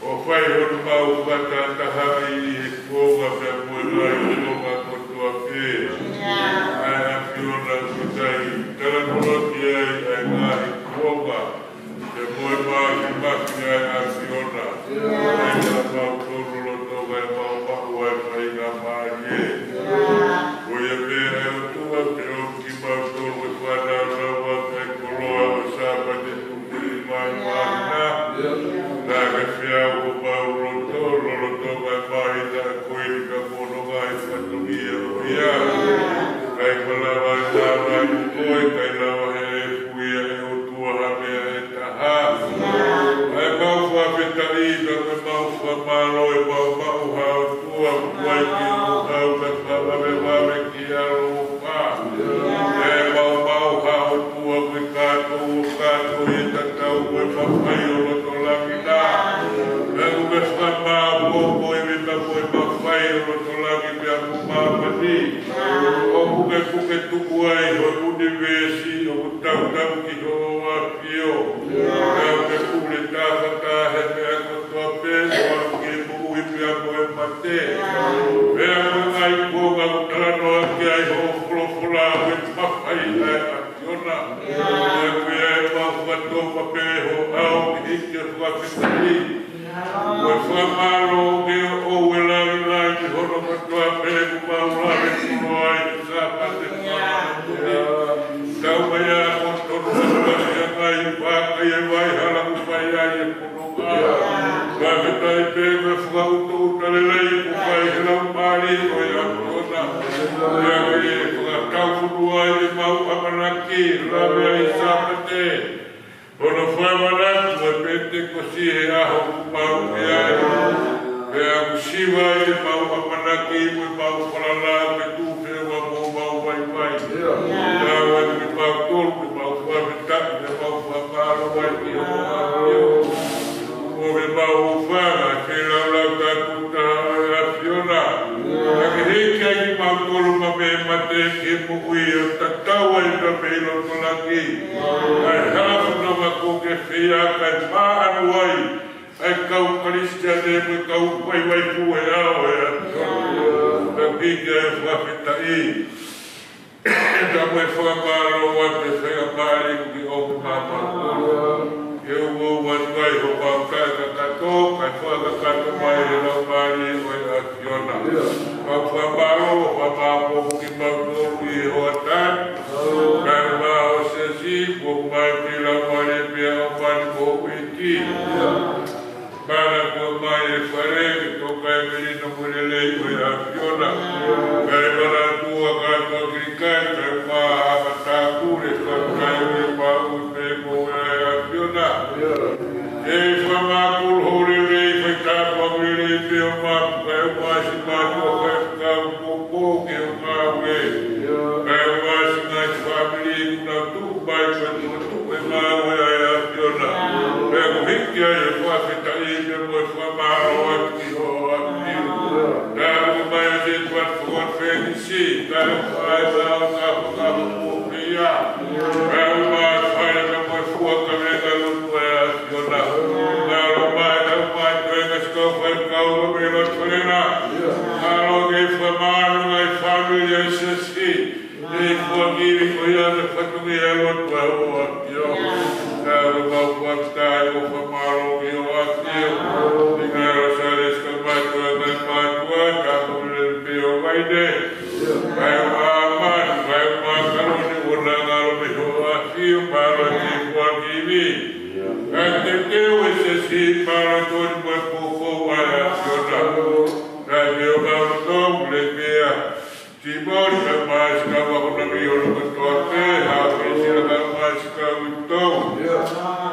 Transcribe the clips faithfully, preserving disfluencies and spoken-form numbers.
ʻO fai honau fakatahaʻi ʻe he kuonga pea mo e ngaahi kuonga kotoa pē. ʻA e ʻAfiona ʻoku ʻikai talanoa ki ai ʻa e ngaahi kuonga, pea mo e māfimafi ʻa e Ke feau ko mau loto, lolotonga mai na ko e ka mono ngai fatongia o ia. Kai malava e tama ko koe, kai lava he e fuia e ʻOtua ha meʻa ʻe taha. ʻE mau fakafetaʻi, ka ko e mau fakamālō, ʻe mau maʻu ha ʻOtua, kuai ke mau hau ka fakavavevave ki alofa. ʻE mau maʻu ha ʻOtua ko e kātoa, kātoa ʻi he tatau ko e mafai ʻo loto langi na. ʻE ʻoku ke fakamāʻopoʻopo ʻi he meʻa ko e mafai ʻo loto langi pea mo māmani. ʻOku ke puke tuku ai ho ʻunivēsi ʻoku tautau ki ho ʻAfio. ʻE ʻoku ke pule tafataha he meʻa kotoa pē, ʻo aʻu ki he moʻui pea mo e mate. Pea mo e ngaahi kuonga ʻoku talanoa ki ai hoʻo folofola ʻoku mafai ai ʻa ʻAfiona. Pea ko ia ʻe mau fakatoka pē ho ʻao ki he fakafetaʻi. Ko e fakamālō ke ʻoʻou e langilangi ki hono kotoa pē ʻoku mau lave kuo ai he Sāpate fakamanatu ni. Tau mai ā ko tonu ʻa e ngaahi vaka ʻi he vai hala ʻoku fai ai e Fakafetaʻi pē ko e fakaʻutoʻuta lelei kuo fai he Laumālie ʻo e ʻAfiona. Pea ke fakataufonua ai ʻemau ʻamanaki, lave ai Sāpate. Hono fakamanatu e Penitekosi he ʻaho kuo mau ʻi ai. Pea kuo siva ai ʻemau ʻamanaki mo ʻemau falala ke tuʻu feʻunga mo homau vaivai. Tau atu kimautolu ke mau fakafetaʻi, ke mau fakamālō ai ki ho ʻAfio. Ko ʻemau hūfanga, ke laulau tātā ʻa e ʻAfiona. Ka ke hiki ai kimautolu mei he mate ki he moʻui ʻo tatau ai pea mei loto langi. ʻA e hala fononga kuo ke fai kae maʻanu ai ʻa e kau Kalisitiane mo e kau vaivai pū he ʻao ʻo e ʻAfiona. Ka hiki ai fakafetaʻi. Ka mo e fakamālō atu e faingamālie kuo ke ʻomi maʻa mautolu. Ke ʻoua ʻoua atu ai homau taʻekakato, kae fakakakato mai he Laumālie ʻo e ʻAfiona. Mau fakamālō, fakamālō kimautolu ʻi he hoʻatā ni. Kae ʻumaʻā ho siasi, kuo mai ki he Laumālie pea ʻoku mani mo e ʻEiki. Mana kuo mai e fale ke toka e melino mo e lelei ʻo e ʻAfiona. Kae mana tua kātoa kilikai, kae ʻumaʻā ha matāpule, kae ʻumaʻā e maʻu pē mo e ʻAfiona. ʻE fakamākulu ho lelei, fai tāpuaki lelei pē ʻo mapu, kae ʻumaʻā siʻi mātuʻa faifekau kuo pō ki he ngāue. Kae ʻumaʻā siʻi ngaahi fāmili kuo nau tuʻu mai ko e tuʻu ʻe maʻu ʻe he ʻAfiona. Pea kuo hiki ai e fakafetaʻi pea mo e fakamālō atu ki ho ʻAfio. Tāpuakiʻi mai ʻa e Sētuata Fakakonifelenisī, kae ʻumaʻā e kau fakamaʻu pea. Kae ʻumaʻā e fale pea mo e fua kavenga lotu ʻa e ʻAfiona. Kae ʻumaʻā e kau mātuʻa, e ngaahi kau faifekau ʻo e lotu fale na. Mālō ke fakamālō e ngaahi fāmili ʻa e siasi. ʻI he foaki ko ia ʻa e fatongia ʻo e lotu ʻa e ʻAfio. Ka ko e mau fakafetaʻi mo fakamālō ki ho ʻAfio. ʻI he ngaahi ʻo Sālesi kae ʻumaʻā e ngaahi mātuʻa, ka ko e lele pē ʻo Vaine. Kae ʻumaʻā Manu, kae ʻumaʻā Kaloni ʻoku nau ngalo mei ho ʻAfio, mālō e kiʻi foaki ivi. Kae teuteu e siasi, mālō e toni mo e poupou ʻa e ʻAfiona. Kae pehē ʻo mau tō, lele pē ʻa Timoti kae ʻumaʻā siʻi kau akonaki ʻo e lotu kotoa pē, Haʻa Pisila kae ʻumaʻā siʻi kau ʻi tō.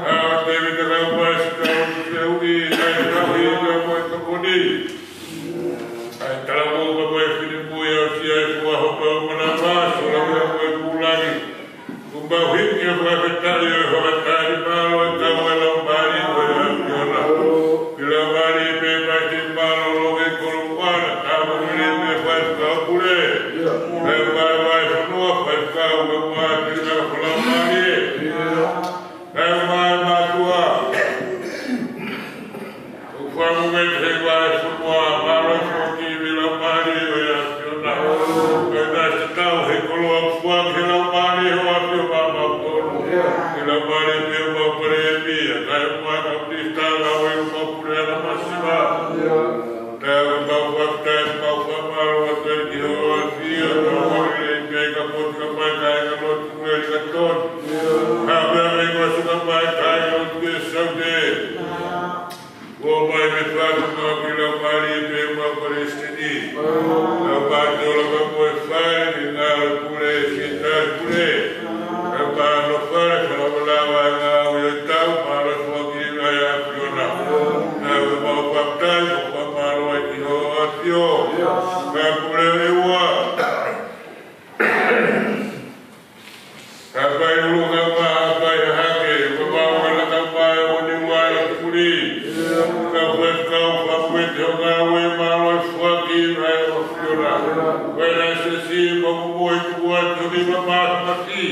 Haʻa Tēvita kae ʻumaʻā siʻi kau ʻi fehuʻi, kae tauhi kae mo e tokoni. Kae talamou kae mo e finemui, ʻosi ai fua hopa ʻo manava, sola kae mo e kūlangi. Kuo mau hiki e fakafetaʻi ʻo e hoʻatā ni, mālō e kau ʻa e Laumālie ʻo e ʻAfiona. Ki he Laumālie pē mai te mālōlō ki he kolomuʻa na, ka mo e lele pē faifekau pule. Kae ʻumaʻā e vahefonua, faifekau kae ʻumaʻā e kau fakalaumālie. Kae ʻumaʻā e mātuʻa. ʻOku fakamoʻoni he vahefonua, mālō e foaki ivi Laumālie ʻo e ʻAfiona. Kae ʻatā siʻi tau he koloa fua ki he Laumālie ʻo e ʻAfio maʻa mautolu. Ki he Laumālie pē ʻo mau palēmia, kae ʻumaʻā e kau minisitā ngāue ʻo mau puleʻanga masiva. Kae ʻoku mau fakafetaʻi, mau fakamālō atu ai ki ho ʻAfio, tau holi lelei pē ka potu ka mai kāinga lotu ʻi he katoni. Ka pea mei ko e suka mai kāinga lotu ʻi he Saute. Kuo ʻomai mei he fatu maʻu ki he Laumālie pea mo Kalaisi ni. Laumālie ʻoku laka mo e fale, ke ngāue pule, ke tali pule. Kae ʻoua naʻa fale, fakalavalava e ngāue ʻo e tau, mālō e foaki ʻa e ʻAfiona. Naʻa ke mau fakafetaʻi, ʻoku mau mālō ai ki hoʻo ʻAfio. Kae pule e ua. Kae fai ʻulu, kae maha, kae hahake, kae maʻu e laka mai ʻo e niʻihi ʻo e puli. Kae fai kau fakapuete ʻo e ngāue, mālō e foaki ʻa e ʻAfiona. Ko e Siasi, mo e moʻui tuʻu atu ni ma māmasi.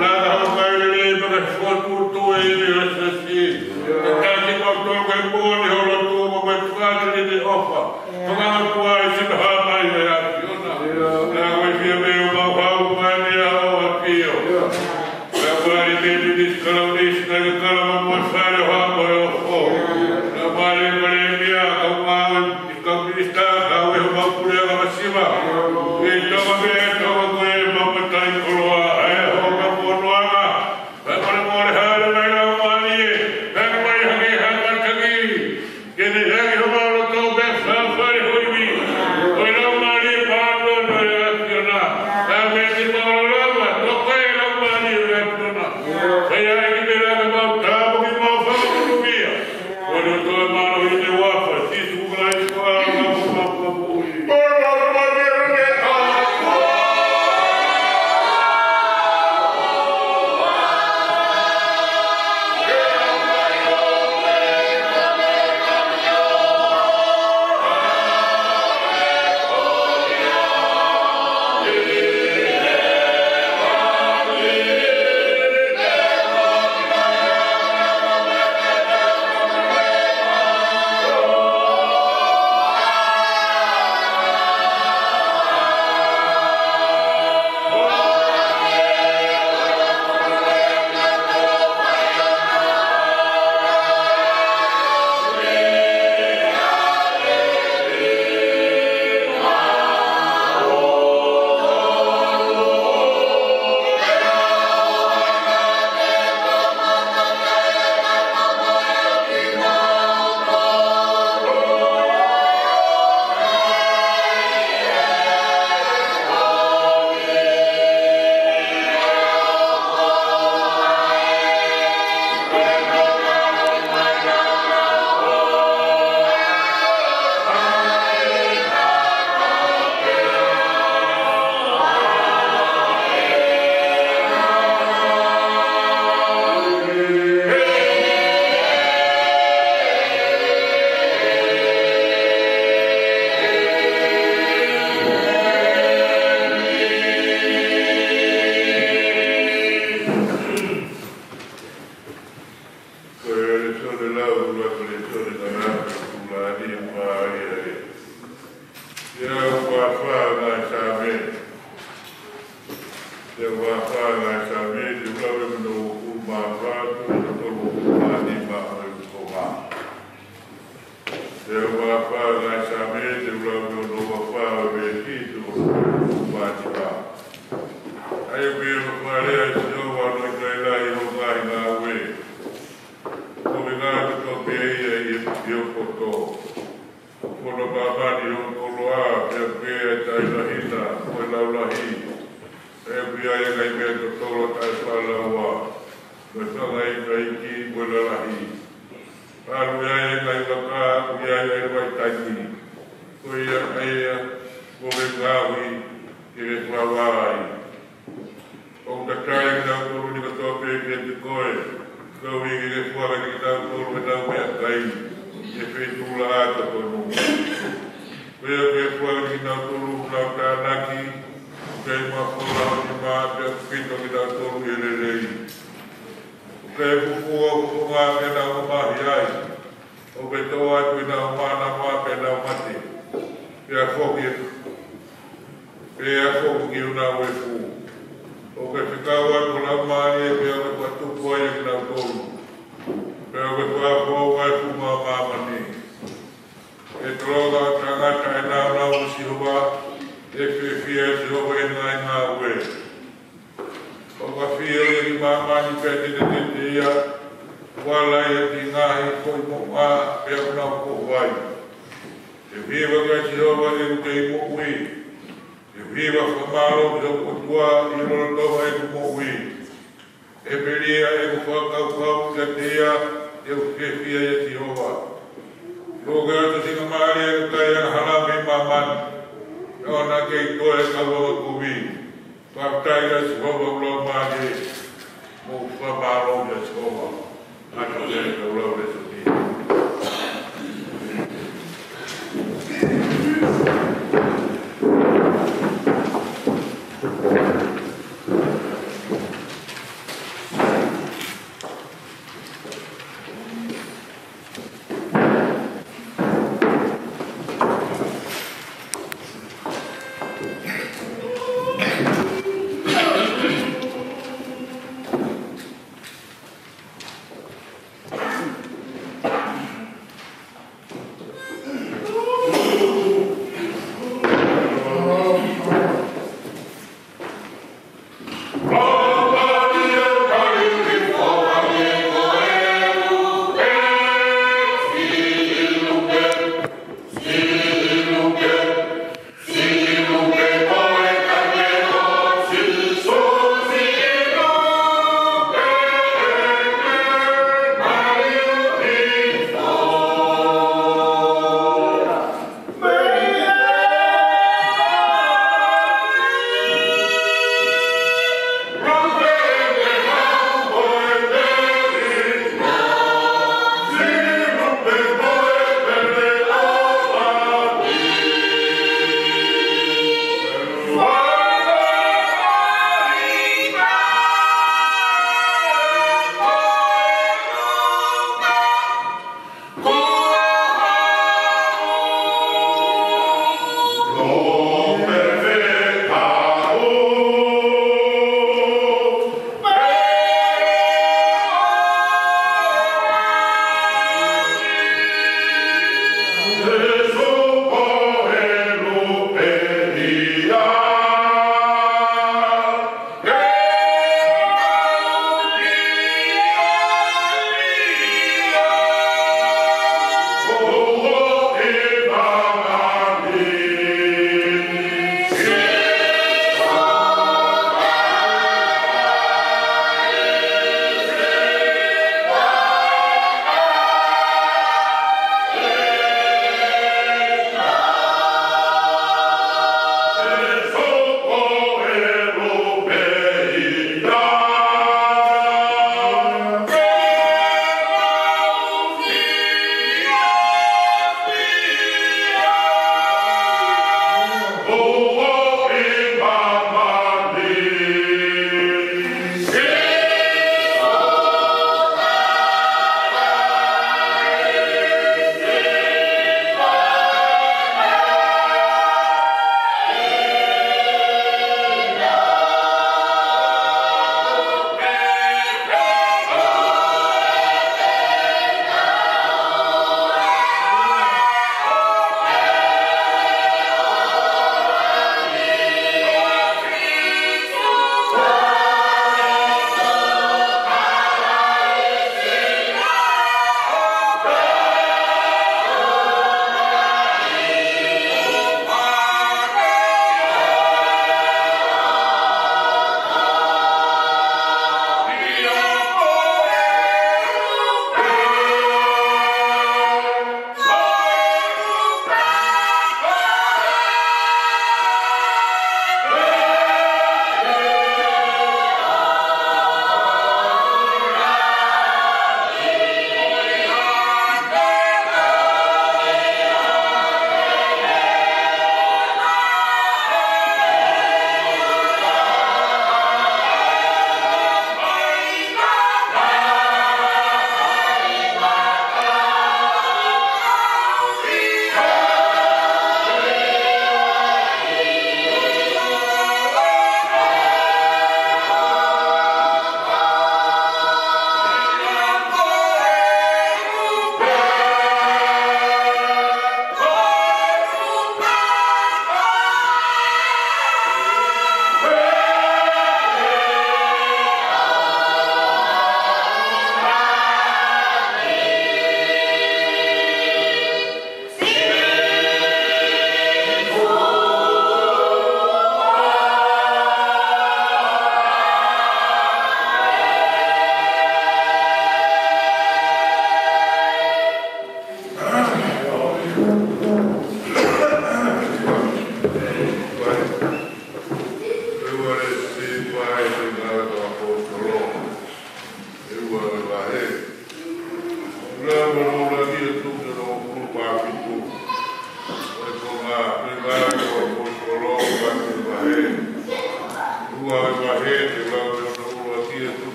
Laka hau mai lelei, pea ke fokotuʻutuʻu e ivi ʻo e Siasi. Kae taki mau tolu ke moʻoni ho lotu, mo e tuʻu atu ni te ʻofa. Fakahā kuo ʻi ai sino hā mai e ʻAfiona. Naʻa ko e fiemaʻu ʻemau hau mai ni ʻa hoʻo ʻAfio. Naʻa ko e ʻi ai e minisi kalauni, naʻa ke kalauni mo e fale ʻo hā mo e ʻofa. Naʻa ko e ʻi ai e palēmia, kau ngāue, kau minisitā, kau e homau puleʻanga masiva. Ke tama me tama ko e mamatai koloa, ʻa e hoʻo ka ponoanga. Kae molemole hāʻele mai Laumālie, kae ʻomai hake ha kātaki. Ke ne hake homau loto pea fafale ho ivi. Ko e Laumālie Māʻoniʻoni ʻo e ʻAfiona. Kae meʻa ke mau lava, toko e Laumālie ʻo e ʻAfiona. Kae ʻai ke meʻa ke mau tāpuaki mo fakamoʻui. Ko e loto e mālohi ʻi he huafa ʻo Sīsū Kalaisi ko e ʻAlo ko homau Fakamoʻui. Ko e lēsoni lau, ko e lēsoni ka nau, ko e lēsoni mālie. Ia, ua fā ngaahi Saame. Ia, ua fā ngaahi Saame, te u lau mei hono uofulu mā fā, ki hono tolungofulu mā nima ʻo e konga. Ia, ua fā ngaahi Saame, te u lau mei hono ua fā ʻo e veesi, ki hono tolungofulu mā nima. ʻA ia ʻoku ʻi hono fakalea ʻe Sihova hono ʻikai lahi ʻi hoʻo ngaahi ngāue. Ko e ngaahi kotoa pē ia ʻi he poto. Ko hono māmani hono koloa, pea ʻoku ʻi ai e taʻelahina, mo e laulahi. Pea ʻoku ʻi ai e ngaahi meʻa totolo taʻefalalaua, mo e fanga iiki, mo e lalahi. Pea ʻoku ʻi ai e ngaahi vaka, ʻoku ʻi ai e vaʻa taimi. Ko ia ʻa ia, ko e ngaahi, ke ke fua ai. ʻOku tatali kinautolu ni kotoa pē kiate koe, koeʻuhi ke ke fua kiate kinautolu ʻenau meʻakai, ʻi he feituʻu laʻā totonu. Ko ia ke fua kiate kinautolu ʻoku nau tānaki, ʻoku ʻikai mafola ho nima, pea ʻoku pito kinautolu ʻi he lelei. ʻOku ʻikai fufū ho fofonga ke nau mamahi ai, ʻoku ke toʻo atu ʻenau mānava pea nau mate. Pea foki, pea foki ki honau efu. ʻOku ke fekau atu ho Laumālie pea ʻoku ke fakatupu ai ʻa kinautolu. Pea ʻoku ke fakafoʻou ʻa e funga ʻo māmani. ʻE tolonga ʻo tangata ʻe nāunau mo Sihova, ʻe fiefia ʻe Sihova ʻi heʻene ngaahi ngāue. ʻOku ʻafio ia ki māmani pea tetetete ia, Kuo ala ia ki he ngaahi foʻi moʻunga pea ʻoku nau kohu ai. Te u hiva kia Sihova ʻeku kei moʻui. Te u hiva fakamālō ki hoku ʻOtua ʻi he lolotonga ʻeku moʻui. ʻE pelia ʻeku fakakaukau kiate ia, te u fiefia ʻia Sihova. Kuo ke ʻoatu singamālie ʻeku kai angahala mei māmani, ʻo na kei toe kau angakovi. Fakafetaʻi kia Sihova ʻoku laumālie, mou fakamālō kia Sihova. ʻA ia ko e kau lau lēsoni.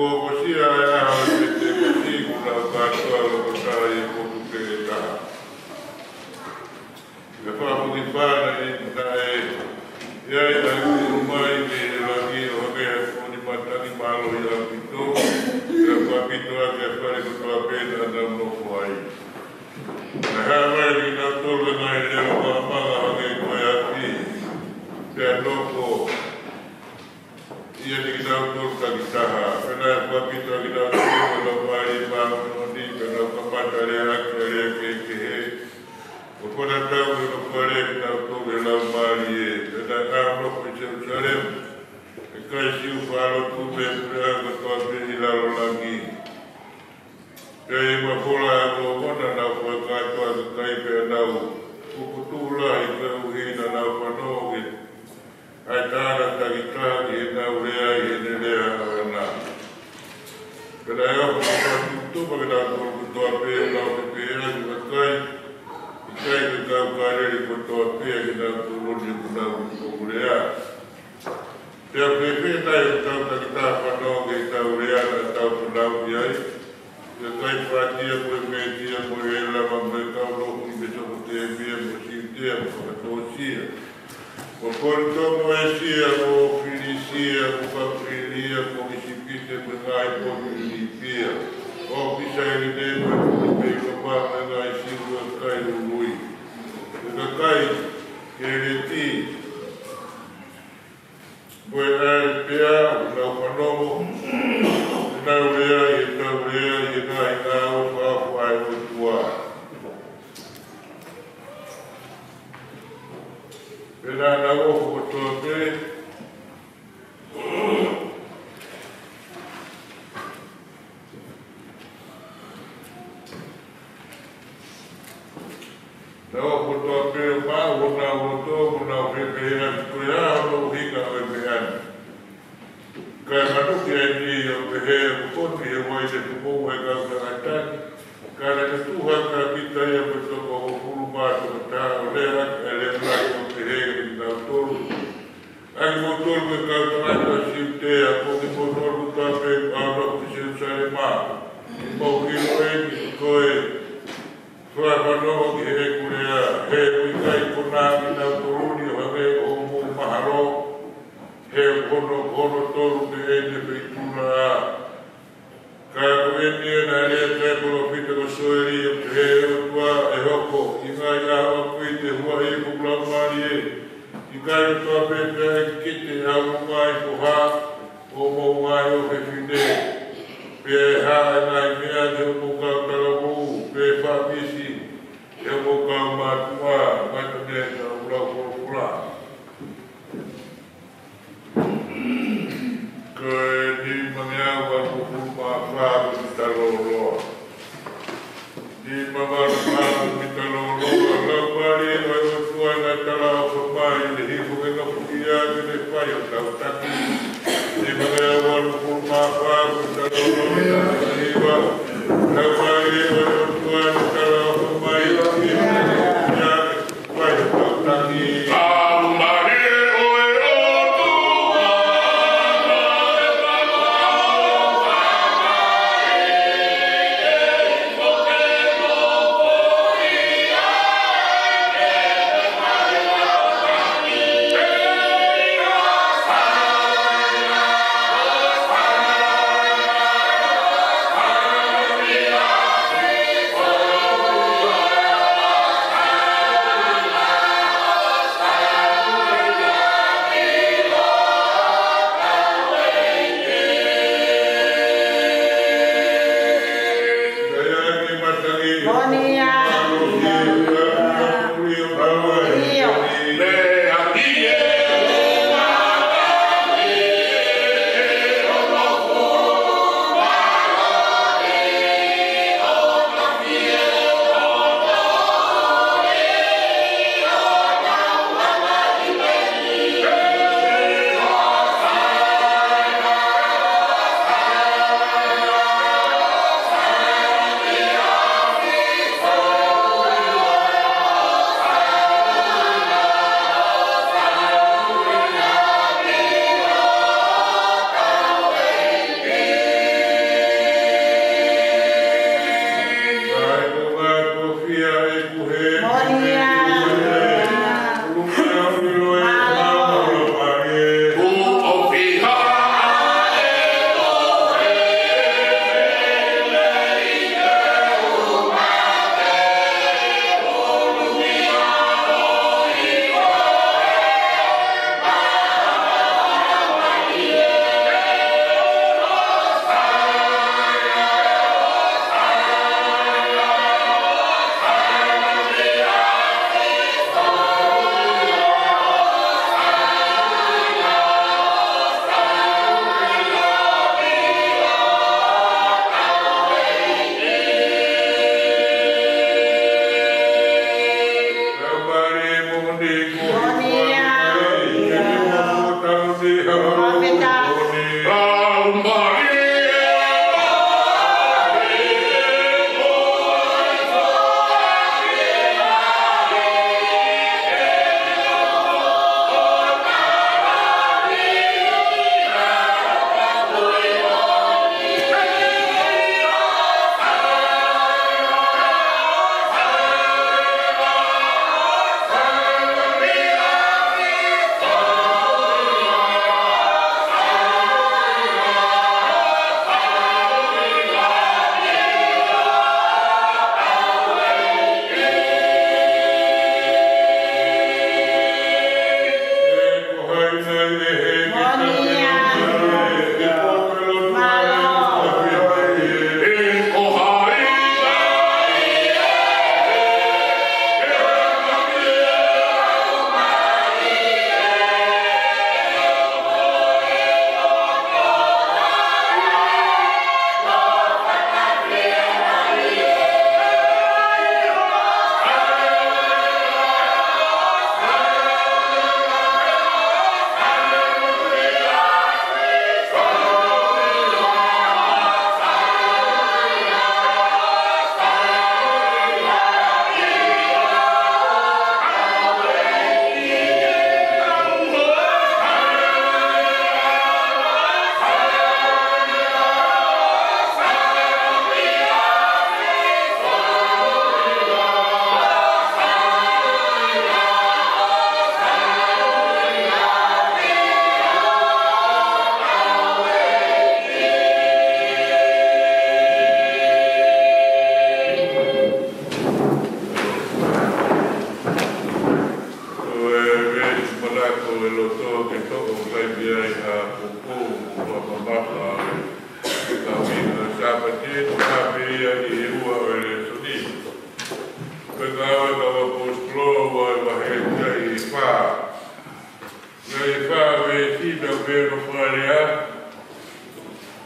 Kuo aʻusia ʻa e ʻaho ʻo e Penitekosi, kuo nau kātoa loko taha ʻi he potu pē ʻe taha. Pea fakafoki fānau ʻi naʻe ʻi ai ʻa e ʻū mai mei he langi ʻo hangē ha tuʻoni matangi mālohi ʻaupito, pea fakapito ʻaki ʻa e fale kotoa pē naʻa nau nofo ai. Naʻe hā mai kiate kinautolu ʻa e ngaahi leʻo maʻamaʻa hangē ko e afi, pea nofo ʻiate kinautolu takitaha. Pea naʻe fakapito ʻa kinautolu ʻe he Laumālie Māʻoniʻoni, pea nau kamata lea ʻaki ʻa e lea kehekehe, ʻo fakatatau mo hono fakalea kinautolu ʻe he Laumālie. Pea naʻe ʻānofu ʻi Selusalema ʻa e kakai Siu fakalotu mei he puleʻanga kotoa pē ʻi lalo langi. Pea ʻi he mafola ʻa e Mōmona naʻe fakakātoa ʻa e kakai, pea nau puputuʻu lahi koeʻuhi naʻa nau fanongo ki ai ʻa e tangata takitaha ki heʻenau lea ʻi heʻene lea ʻaʻana. Pea naʻe ofo ko e fakatuʻutuʻu ʻa kinautolu kotoa pē, ʻo nau pehē ʻaki ʻa e kakai, ʻIkai ko e kau Kāleli kotoa pē ʻa kinautolu ni ʻoku nau, ʻoku lea? Pea fēfē nai ʻoku tau takitaha fanongo ki heʻetau lea naʻa tau fanauʻi ai? Pea ʻikai ko Pātia mo e Mētia mo e ʻElama mo e kau lotu ʻi Mesopotemia mo Siutea mo fakatōsia, mo Ponitō mo ʻĒsia mo Filisia mo Pamfilia mo ʻIsipite mo e ngaahi potu ʻi Lipia, ʻo Sailene mo e potu pē ʻi Loma mo e ngaahi Siu ʻo e kakai ului, mo e kakai Keleti, mo e ʻAlepea, ʻoku nau fanongo ʻenau lea ʻi heʻetau lea ʻi he ngaahi ngāue fakaofo ʻa e ʻOtua. Pea naʻa nau ofo kotoa pē, nau ofo kotoa pē ʻo maʻu honau loto, mo nau pehē ʻaki, Ko e hā hono ʻuhinga ʻo e meʻa ni? Kae manuki ʻa e niʻihi ʻo pehē, ʻOku fonu ʻi he uaine foʻou ʻa e kau tangata ni. Ka naʻe tuha kāpita ia mo e toko hongofulu mā toko taha, ʻo lea ʻaki ʻa e leʻo lahi ʻo pehē kiate kinautolu, ʻA kimoutolu ko e kau tangata Siutea, mo kimoutolu kotoa pē ʻoku nofo ʻi Selusalema, ke mou ʻilo eni, ko e fakafanongo ki heʻeku lea, he ʻoku ʻikai konā kinautolu ni ʻo hangē ko hoʻomou mahalo, he ʻoku hono, hono tolu pē ʻene feituʻulaʻā. Ka ko eni ē naʻe lea ki ai ʻa e palōfita ko Sioeli, ʻo pehē, ʻE ʻOtua, ʻe hoko ʻi he ngaahi ʻaho ʻapiako ʻi he huaʻi ʻo hoku Laumālie, ʻikai kotoa pē pea ʻe kikite ʻa hoʻomou ngaahi foha, hoʻomou ngaahi ʻofefine, pe ʻe hā ʻa e ngaahi meʻa ni ʻi hoʻomou kau talavou, pe ʻe faʻa misi ʻe hoʻomou kau mātuʻa, mai ka mea ʻi he ʻū lau folofola. Ko e nima ngeau valungofulu mā fā, ko e mita lōloa. Nima valu fā, ko e mita lōloa. Laumālie ʻo e ʻOtua naʻe talaʻofa mai, ʻi he hifo ke nofo ʻiate ia, ke ne fai hotau taki. Nima ngeau valungofulu mā fā, ko e mita lōloa, nima ngeau valungofulu mā fā. Laumālie ʻo e ʻOtua naʻe talaʻofa mai, ʻi he hifo ke nofo ʻiate ia, ke ne fai hotau taki.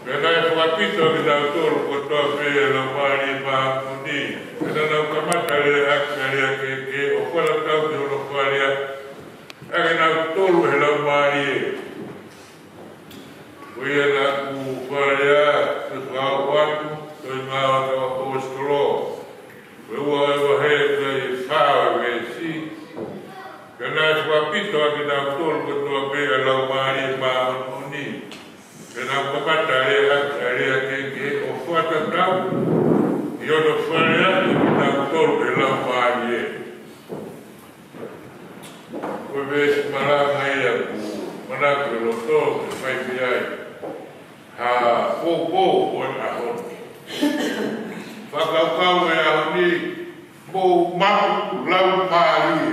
Pea naʻe fakapito ʻa kinautolu kotoa pē ʻa e Laumālie Māʻoniʻoni. Pea naʻa nau kamata lea ʻaki ʻa e lea kehekehe, ʻo fakatatau ki hono fakalea ʻa kinautolu ʻe he Laumālie. Ko ia naʻa ku fakalea, ʻo fakaʻoatu, ko e ngāue ʻa e kau ʻaposetolo, ko e ua ʻo e vahe, ko e fā ʻo e veesi. Pea naʻe fakapito ʻa kinautolu kotoa pē ʻa e Laumālie Māʻoniʻoni. Pea nau kamata lea ʻaki ʻa e lea kehekehe, ʻo fakatatau ki hono fakalea ʻa kinautolu ʻe he Laumālie. Ko e veesi malanga ia ʻoku manako e loto ke fai mei ai ha poupou ʻo e ʻaho ni. Fakakaukau ʻo e ʻaho ni, mou maʻu laumālie.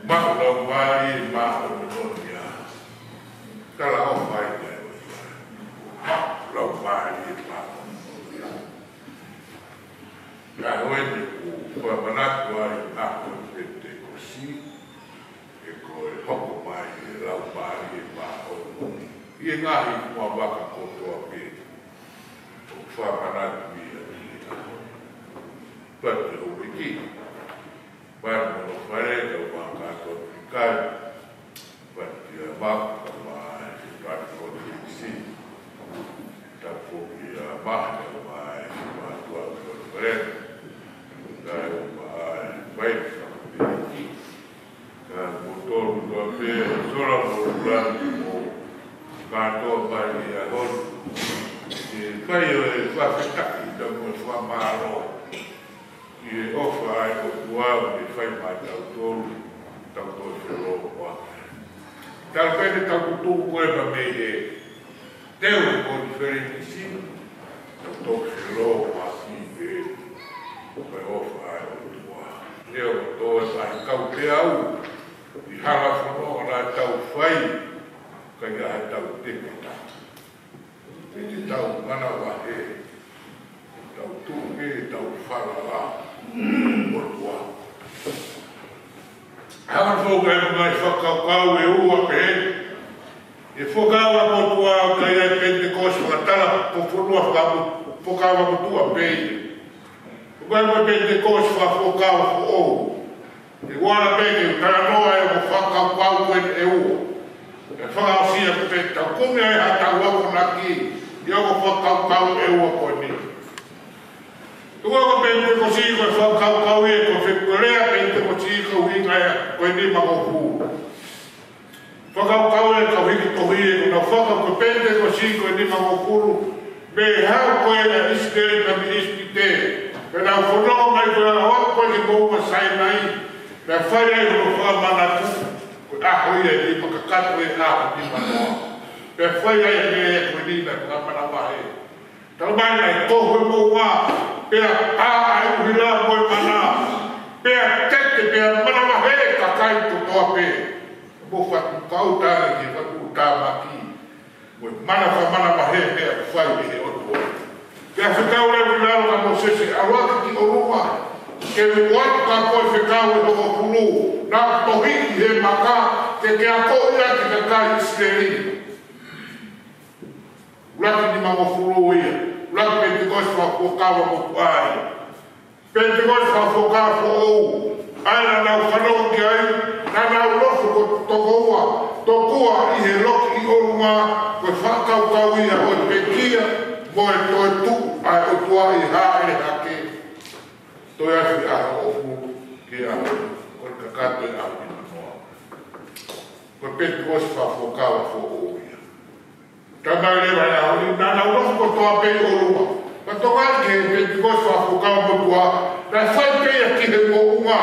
Maʻu laumālie māʻoniʻoni ia. Talaʻofa ia. Maʻu laumālie māʻoniʻoni ia. Ka ko eni ʻoku fakamanatu ai ʻa e ʻaho Penitekosi, ʻa ia ko e hoko mai ʻa e Laumālie Māʻoniʻoni ʻi he ngaahi muʻa vaka kotoa pē. ʻOku fakamanatu ia ʻi he ʻaho ni. Pea te u hiki mai mo hono fale, kau maka to pikai. Pea te u maka mai, pea te u hiki. Tapu ki he ʻOtua mai, mātuʻa ko e fale. Kae ʻumaʻā e fai fakapeliki. Ka mo tolu ka pē, sola mo lula mo. Kātoa mai ʻi he ʻaho ni. ʻE fai ʻo e fakafetaʻi, ka mo e fakamālō. ʻI he ʻofa ʻa e ʻOtua ʻoku ne fai maʻatautolu, tau toe feʻiloaki. Tau pehē tau tutuku ko e pā mei he teu konifelenisi, tau toe feʻiloaki ʻi he ʻofa ʻa e ʻOtua. Leo toe sai kau peau, ʻi he hala fononga naʻa tau fai, ka ʻi ai haʻatau teke ta. ʻE te tau manavahē, tau tuʻu pē, tau falala, ʻOtua. Hanga foki ʻa e ngaahi fakakaukau ʻe ua pē, ʻe fakakaukau ʻa e ʻOtua ka ʻi ai Penitekosi fakatala, ko e fonua fakamu-, fakakaukau motuʻa pē ia. Ko e Penitekosi fakafuakava foʻou. ʻE ua la pē ke talanoa ʻa e ongo fakakaukau ko eni ʻe ua. ʻE fakaʻosi ia pē tau kumi ai haʻatau akonaki ʻi he ongo fakakaukau ʻe ua ko eni. Tuku ko Penitekosi ko e fakakaukau ia ko e fekau lea Penitekosi ko e ʻuhinga ia ko e nimangofulu. Fakakaukau ʻa e kau hiki tohi ʻoku nau fakakaukau ko e Penitekosi ko e nimangofulu, mei he haʻu ko ē ʻa ʻIsileli mei ʻIsipite, pea nau fononga mai ko ē ʻo aʻu ko ē ki he moʻunga Sainai, pea fai ai hono fakamanatu, ko e ʻaho ia ʻe nima kakato e ʻaho nimanoa. Pea fai ai e meʻa ko eni naʻe fakamanavahē. Talamai naʻe kohu e moʻunga, pea pā ʻa e ʻuhila mo e mana, pea tete, pea manavahē e kakai kotoa pē. Mo fatu kau tale ki he fatu tamaki, mo e mana fakamanavahē pea fai ʻe he ʻOtua. Pea fekau leva ʻi lalo kia Mōsese, ʻalu ā ki ʻolunga, ke u ʻoatu kia koe fekau ʻe hongofulu, naʻa ku tohi ʻi he maka, ke ke akoʻi ʻaki e kakai ʻIsileli. ʻUluaki nimangofulu ia, ʻuluaki Penitekosi fakafuakava motuʻa ia. Penitekosi fakafuakava foʻou, ʻa ia naʻa nau fanongo ki ai, naʻa nau nofo ko e toko ua, tokua ʻi he loki ʻi ʻolunga, ko e fakakaukau ia ʻo e pekia, mo e toetuʻu ʻa e ʻOtua ʻi he hāʻele hake. Toe afe ʻaho ʻoku ke ʻaho, ko e kakato e ʻaho nimanoa. Ko e Penitekosi fakafuakava foʻou ia. Talamai leva ʻe he ʻaho ni, naʻa nau nofo kotoa pē ʻi ʻolunga. Pea toki ʻi he Penitekosi fakafuakava motuʻa, naʻe fai pē ia ki he moʻunga.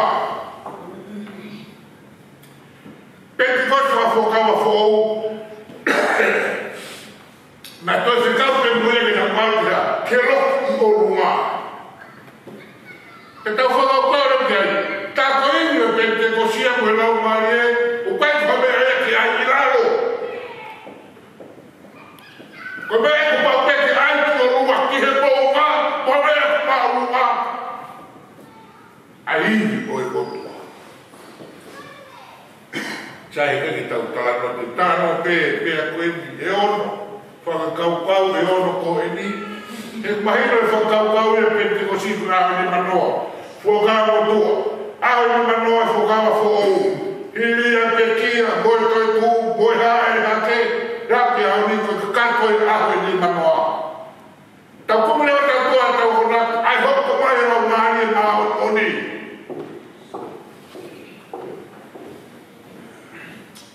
Penitekosi fakafuakava foʻou, naʻe toe fekau pē mo ia ke nau ʻalu ki he loki ʻi ʻolunga. Ke tau fakakaukau leva ki ai, tā ko e ʻuhinga ʻo e Penitekosi ia mo e Laumālie, ʻoku ʻikai ko ha meʻa ia ke ʻai ʻi lalo. Ko e meʻa ia kuo pau pē ke ʻai ki ʻolunga ki he moʻunga, ko e meʻa ia kuo pau ʻolunga. ʻAi ʻo e ʻOtua. Sai ke tau talanoa, te u talanoa pē, pea ko eni ʻe ono. Fakakaukau ʻe ono ko eni. ʻE mahino e fakakaukau ʻi he Penitekosi ko e ʻaho ʻe nimanoa. Fuakava motuʻa. ʻAho ʻe nimanoa e Fuakava Foʻou. Hili ʻa e pekia, mo e toetuʻu, mo e hā ʻe hake. Hake ʻaho ni ko e kakato e ʻaho ʻe nimanoa. Tau kumi leva ʻetau tuʻa, tau konā, ʻa e hoko mai e Laumālie Māʻoniʻoni.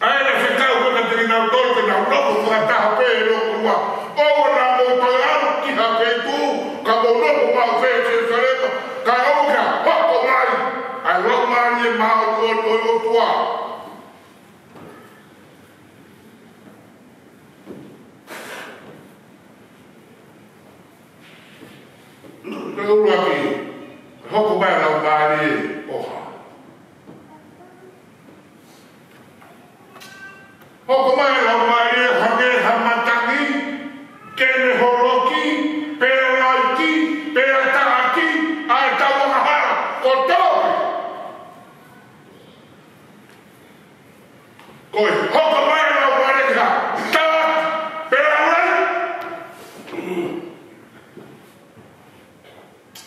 ʻA ia naʻe fekau ko ē kiate kinautolu ke nau nofo fakataha pē ʻi he loto ʻo ʻoua naʻa mou toe ʻalu ki ha feituʻu, ka mou nofo maʻu pē ʻi Selusalema, kae ʻoua ke hoko mai ʻa e Laumālie Māʻoniʻoni ʻo e ʻOtua. Ko e ʻuluaki, hoko mai e Laumālie ʻo hā? Hoko mai e Laumālie hangē ha matangi, ke ne holoki, pea laiki, pea taʻaki ʻa ʻetau angahala kotoa. Ko e hoko mai e Laumālie ke taʻaki pea laiki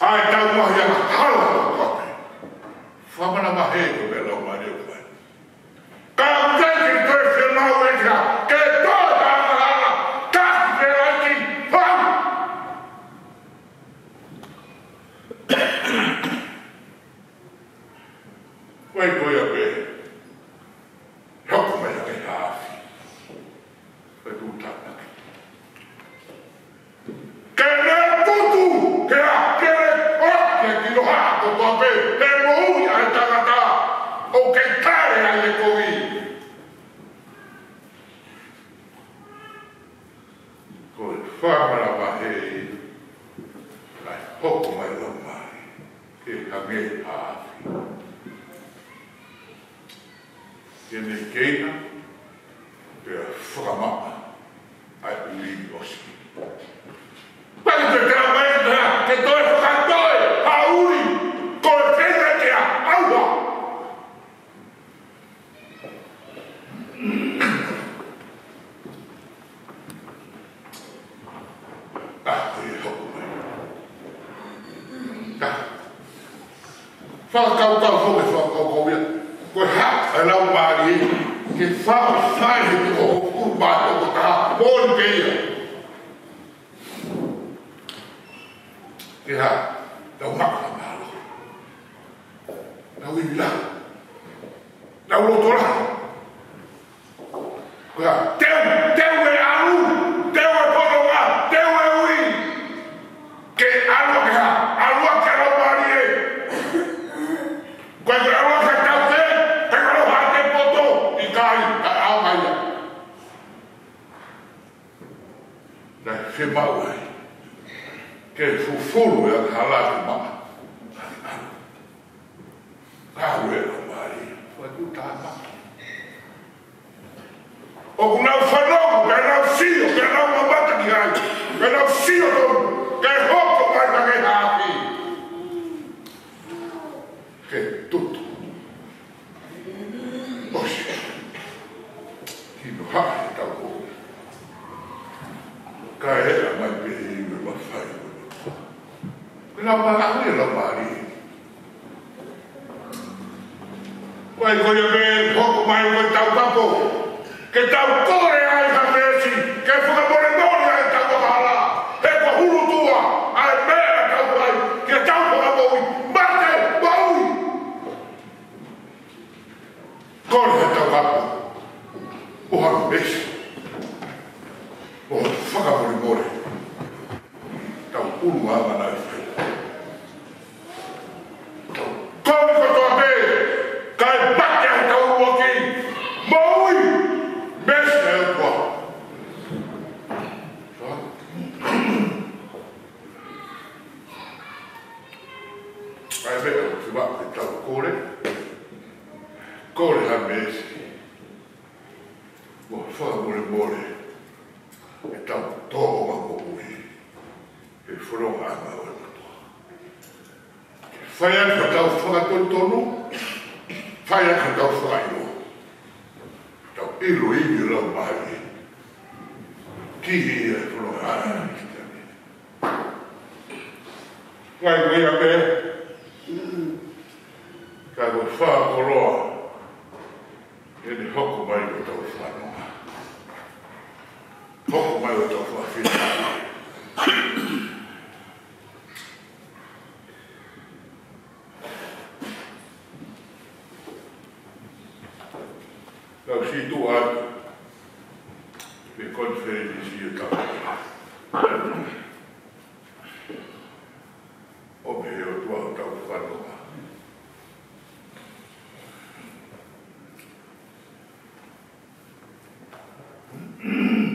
ʻa ʻetau ngaahi angahala kotoa pē. Fakamanavahē ko e meʻa Laumālie ʻoku fai. Ka ʻoku ʻikai ke toe fiemaʻu ʻe ia ke toe ʻi ai ha angahala, taʻaki pea laiki, fai. Ko e ko ia pē, hoko mai ʻa e afi. Ko e tuʻu tāmaki. Ke ne tutu, ke a, ke ne ʻoatu e kinohaʻa kotoa pē, he moʻui ʻa e tangata, ʻoku kei tale ai e kovi. Ko e fakamanavahē, ʻa e hoko mai e Laumālie, ke hangē ha afi. Ke ne keina, pea fakamaʻa ʻa e ʻuli ʻosi. Pea ke tala mai ke toe fakatoe ha ʻuli, ko e keina ke a ʻauha. ʻA, ko e hoko mai. ʻA. Fakakaukau foki, fakakaukau ia. Ko e hā e Laumālie, ke fai, fai he ko ʻoku mātou ko ta, ko ni ke ia. Ke hā, tau maka mālō. Tau ʻi la. Tau loto la. Ko ia, teu, teu e ʻalu, teu e pononga, teu e ui. Ke ʻalu ke hā, ʻalu ke Laumālie. Ko e ʻalu ke tau te, ke ʻalu ha te poto, ʻikai, ka au mai ia. Naʻe fiemaʻu ai ke fufulu e angahala ke maʻa. Ka ue o mai, ʻoku tāmaki. ʻOku nau fanongo, pea nau sio, pea nau mamata ki ai, pea nau sio tonu, ke hoko mai hangē ha afi. Ke tutu. ʻOsi. Kinohaʻa ʻetau ʻomi. Kae ʻai mai pē ʻi he mafai. Pea nau manaʻo e Laumālie. Ko ia ko ia pē hoko mai ko e taukapo. Ke tau kole ai ha meesi, ke fakamolemole ai ʻetau angahala. He ko e hulutua ʻa e meʻa ʻoku tau fai, ke tau fakamoʻui, mate, moʻui. Kole ha taukapo, ʻo ha meesi, ʻo fakamolemole. Tau ʻuluʻanga naʻe fai. Tau kovi kotoa pē, kae mate ʻa e tau ʻuluaki, moʻui, meesi ʻa e ʻOtua. ʻA e meʻa ʻoku fiemaʻu ke tau kole, kole ha meesi, mo fakamolemole, ʻetau tōʻonga moʻui, he fononga ʻa e ʻOtua. Fai atu ʻetau fakatonutonu, fai atu ʻetau fakaʻilo. Tau ʻilo ʻi he Laumālie. Ki he fononga ʻa e Kalisitiane. Kae ko ia pē, ka ko e fakakoloa, ʻene hoko mai ko hotau fanongo. Hoko mai ko hotau fafine. Tau sio atu ki he konifelenisi ʻo e taʻu. ʻO pehē ʻe he ʻOtua hotau fanongo.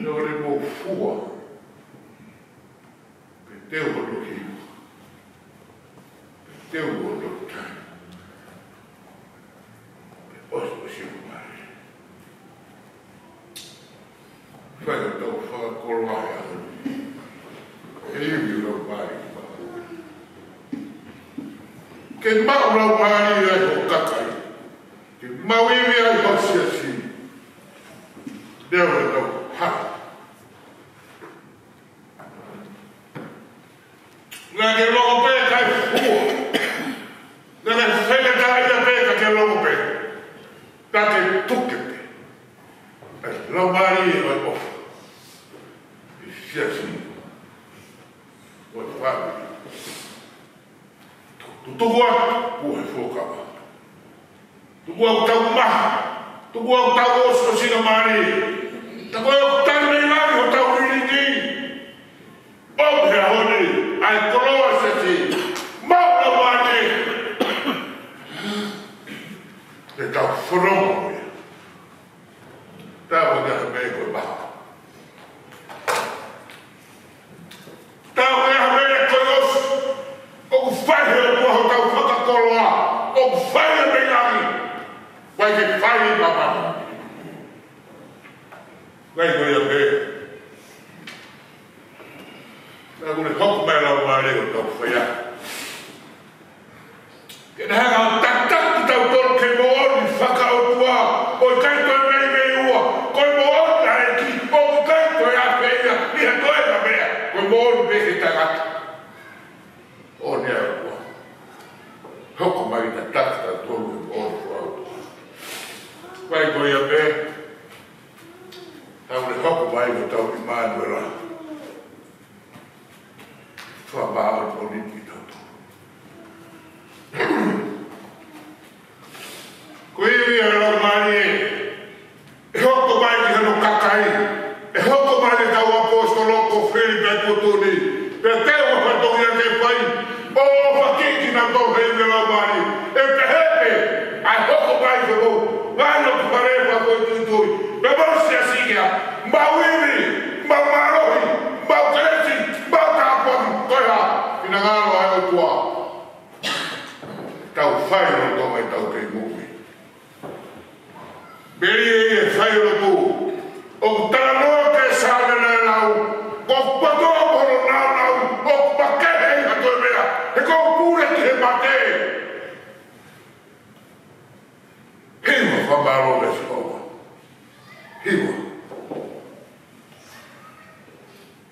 Tau lele mo fua. Pea teu hono hiva. Pea teu hono tai. Pea ʻosiʻosi mai. Fai hotau fakakoloa he ʻaho ni. ʻE ivi ʻa e Laumālie Māʻoniʻoni. Ke maʻu Laumālie ʻa e hoʻo kakai. Ke maʻu ivi ʻa e hoʻo siasi. Leo e tau ha. Naʻa ke loko pē kae fua. Naʻa ke fenatā ia pē ka ke loko pē. Ka ke tuku pē. ʻE Laumālie ʻo e ʻofa. ʻI he siasi. ʻO e fāmili. Tuku atu, kuo he fuakava. Tuku ʻoku tau maha. Tuku ʻoku tau ʻosiʻosi ka mali. Tuku ʻoku tau meimei hotau ʻilingi. ʻO he ʻaho ni, ʻa e koloa siasi. Maʻu Laumālie. Ke tau fononga mo ia. Tau ʻoku ʻi ai ha meʻa ko e maha. Tau ʻi ai ha meʻa ko e ʻosi, ʻoku fai he ʻOtua hotau fakakoloa, ʻoku fai he meʻa ni, ʻikai ke fai he papa. Kae ko ia pē, naʻa kuo ne hoko mai Laumālie ʻo tau fai ai. Ke ne hanga ʻo tataki kitautolu ki he moʻoni fakaʻotua, ʻo ʻikai toe meimei ua, ko e moʻoni ʻa e ʻEiki, ʻo ʻikai toe ʻafeʻi ia ʻi ha toe ʻa e meʻa, ko e moʻoni pē ki he tangata. ʻO ne ʻa e ʻOtua. Hoko mai tataki kitautolu ki he moʻoni fakaʻotua. Kae ko ia pē, tau ne hoko mai ko hotau ʻImanuela. Fakamāʻoniʻoni kitautolu. Ko e ivi ʻa e Laumālie, ʻe hoko mai ki hono kakai, ʻe hoko mai ki heʻetau ʻaposetolo ko Filipe Kutuni, pea teu ʻa e fatongia ke fai, ʻo fakakikina tō he ivi ʻa e Laumālie, ʻe pehē pē, ʻa e hoko mai ke mou, mai no ku pare pa ko i tui tui, pea mau siasi ia, mau ivi, mau mālohi, mau kelesi, mau tāpuaki, ko e hā, finangalo ʻa e ʻOtua. Tau fai no tō mai tau kei muki. Pea ʻi he fai lotu, ʻoku talanoa ki he Saame naʻe lau, ko e kotoa ko hono naunau, ʻoku makehe ʻi ha toe meʻa, he ko e pule ki he mate. Hiva fakamālō ki he Sihova. Hiva.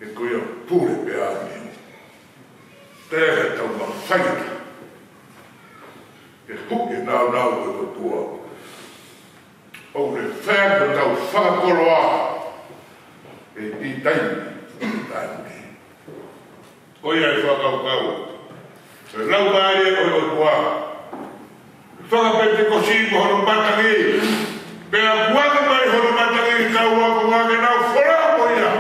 He ko ia pule pē ʻa e meʻa. Te he tau mafai. Ke huke naunau ʻo e ʻOtua. ʻOku ne fai ʻetau fakakoloa. ʻE ʻi taimi, ʻi taimi. Ko ia e fakakaukau. Ko e Laumālie ʻo e ʻOtua. Fakapenitekosi mo hono matangi. Pea kuangi mai hono matangi kau ako ngake nau folau mo ia.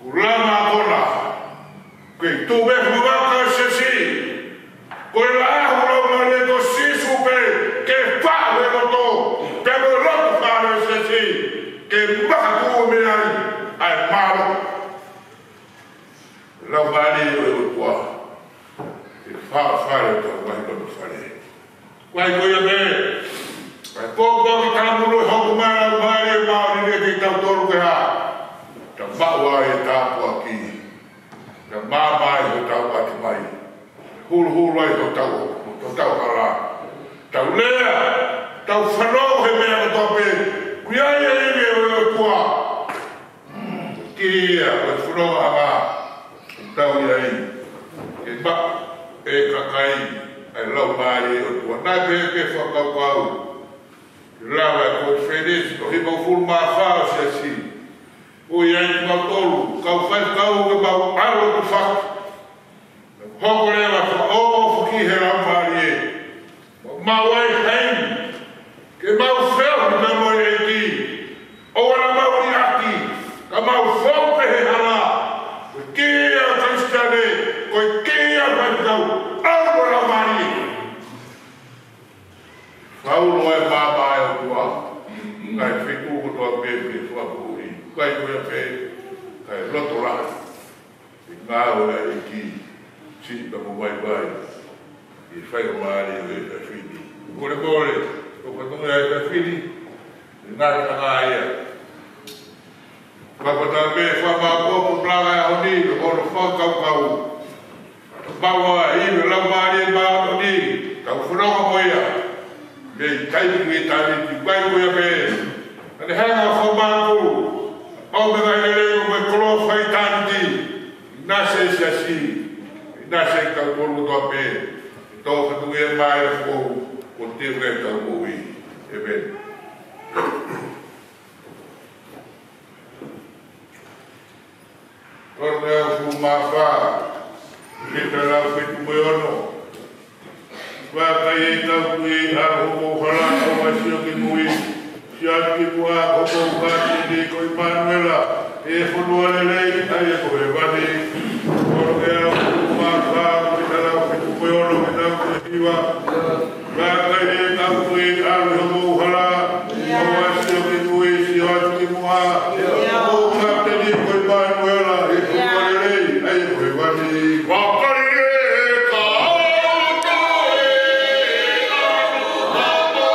Kulama kona. Ko e tupe mo vaka sesi. Ko e laʻā ʻo e Laumālie ko Sīsū pē ke faʻu he loto. Pea mo e loto fale sesi. Ke makatuʻu mei ai. ʻA e mālō. Laumālie ʻo e ʻOtua, ke fafale ʻetau ngaahi loto fale. Kae ko ia pē, kae pōpoaki talamunu ʻe hoko mai Laumālie Māʻoniʻoni kiate kitautolu ke hā. Ke maʻu ai e tāpuaki, ke maama ai hotau ʻatamai, huluhulu ai hotau, hotau hala, tau lea, tau fanongo he meʻa kotoa pē, ʻoku ʻi ai e ivi ʻo e ʻOtua. Ia, ko e fonongaʻanga ʻoku tau ʻi ai, ke maʻu ʻe he kakai ʻa e Laumālie ʻo e ʻOtua. Naʻe pehē pē fakakaukau, ke lava e konifelenisi ko e hivangofulu mā fā ʻo e siasi. ʻOku ʻi ai kimautolu, kau faifekau, ke mau ʻalu atu ʻo fai. Hoko leva ʻo fakaʻofoʻofa ki he Laumālie. Mau ʻai hai, ke mau feohi pea mo e ʻEiki. ʻOua naʻa mau liʻaki, ka mau foki pē he hala. Ko e kī ia ʻa e Kalisitiane, ko e kī ia ʻa e faifekau, ʻalu ʻo Laumālie. Faulo e māmā ʻo e ʻOtua, kae fetuʻu kotoa pē pē fakapuʻi, kae ko ia pē, kae loto lahi. ʻI he ngāue ʻa e ʻEiki, siʻi pea mo vaivai, ʻi he faingamālie ʻo e efiafi ni. Mole mole, ko e fatongia ʻo e efiafi ni, ʻi he ngaahi ʻaho ia. Fakafetaʻi pē, fakamālō ʻaupito he ʻaho ni, ʻi hono fakakaukau. Maua ʻi he Laumālie Māʻoniʻoni, tau fononga mo ia. Mei taimi ki ʻitāniti, ʻoku ʻikai ko ia pē. Naʻa ne hanga ʻo fakamālō, ʻo me ngai lele mo e koloa fakaʻitāniti. ʻInasi e siasi, ʻinasi kitautolu kotoa pē. Tau fatongia mai e fo, ko te me tau moʻui. ʻĒmeni. Tolu ngeau hongofulu mā fā, veesi taha fitu mo e ono. Vakai, ʻe kau Tuʻi, ʻalu hoʻomou hala, ʻo sio ki mui, sio atu ki muʻa, ko hoʻomou Kapiteni ko ʻImanuela, ʻi he fonua lelei, ʻa ia ko hēvani. Tolu ngeau hongofulu mā fā, veesi taha fitu mo e ono, veesi taha fitu mo e hiva. Vakai, ʻe kau Tuʻi, ʻalu hoʻomou hala, ʻo sio ki mui, sio atu ki muʻa, ko hoʻomou Kapiteni ko ʻImanuela, ʻi he fonua lelei, ʻa ia ko hēvani. Vakai, ʻe kau Tuʻi, ʻalu hoʻomou hala.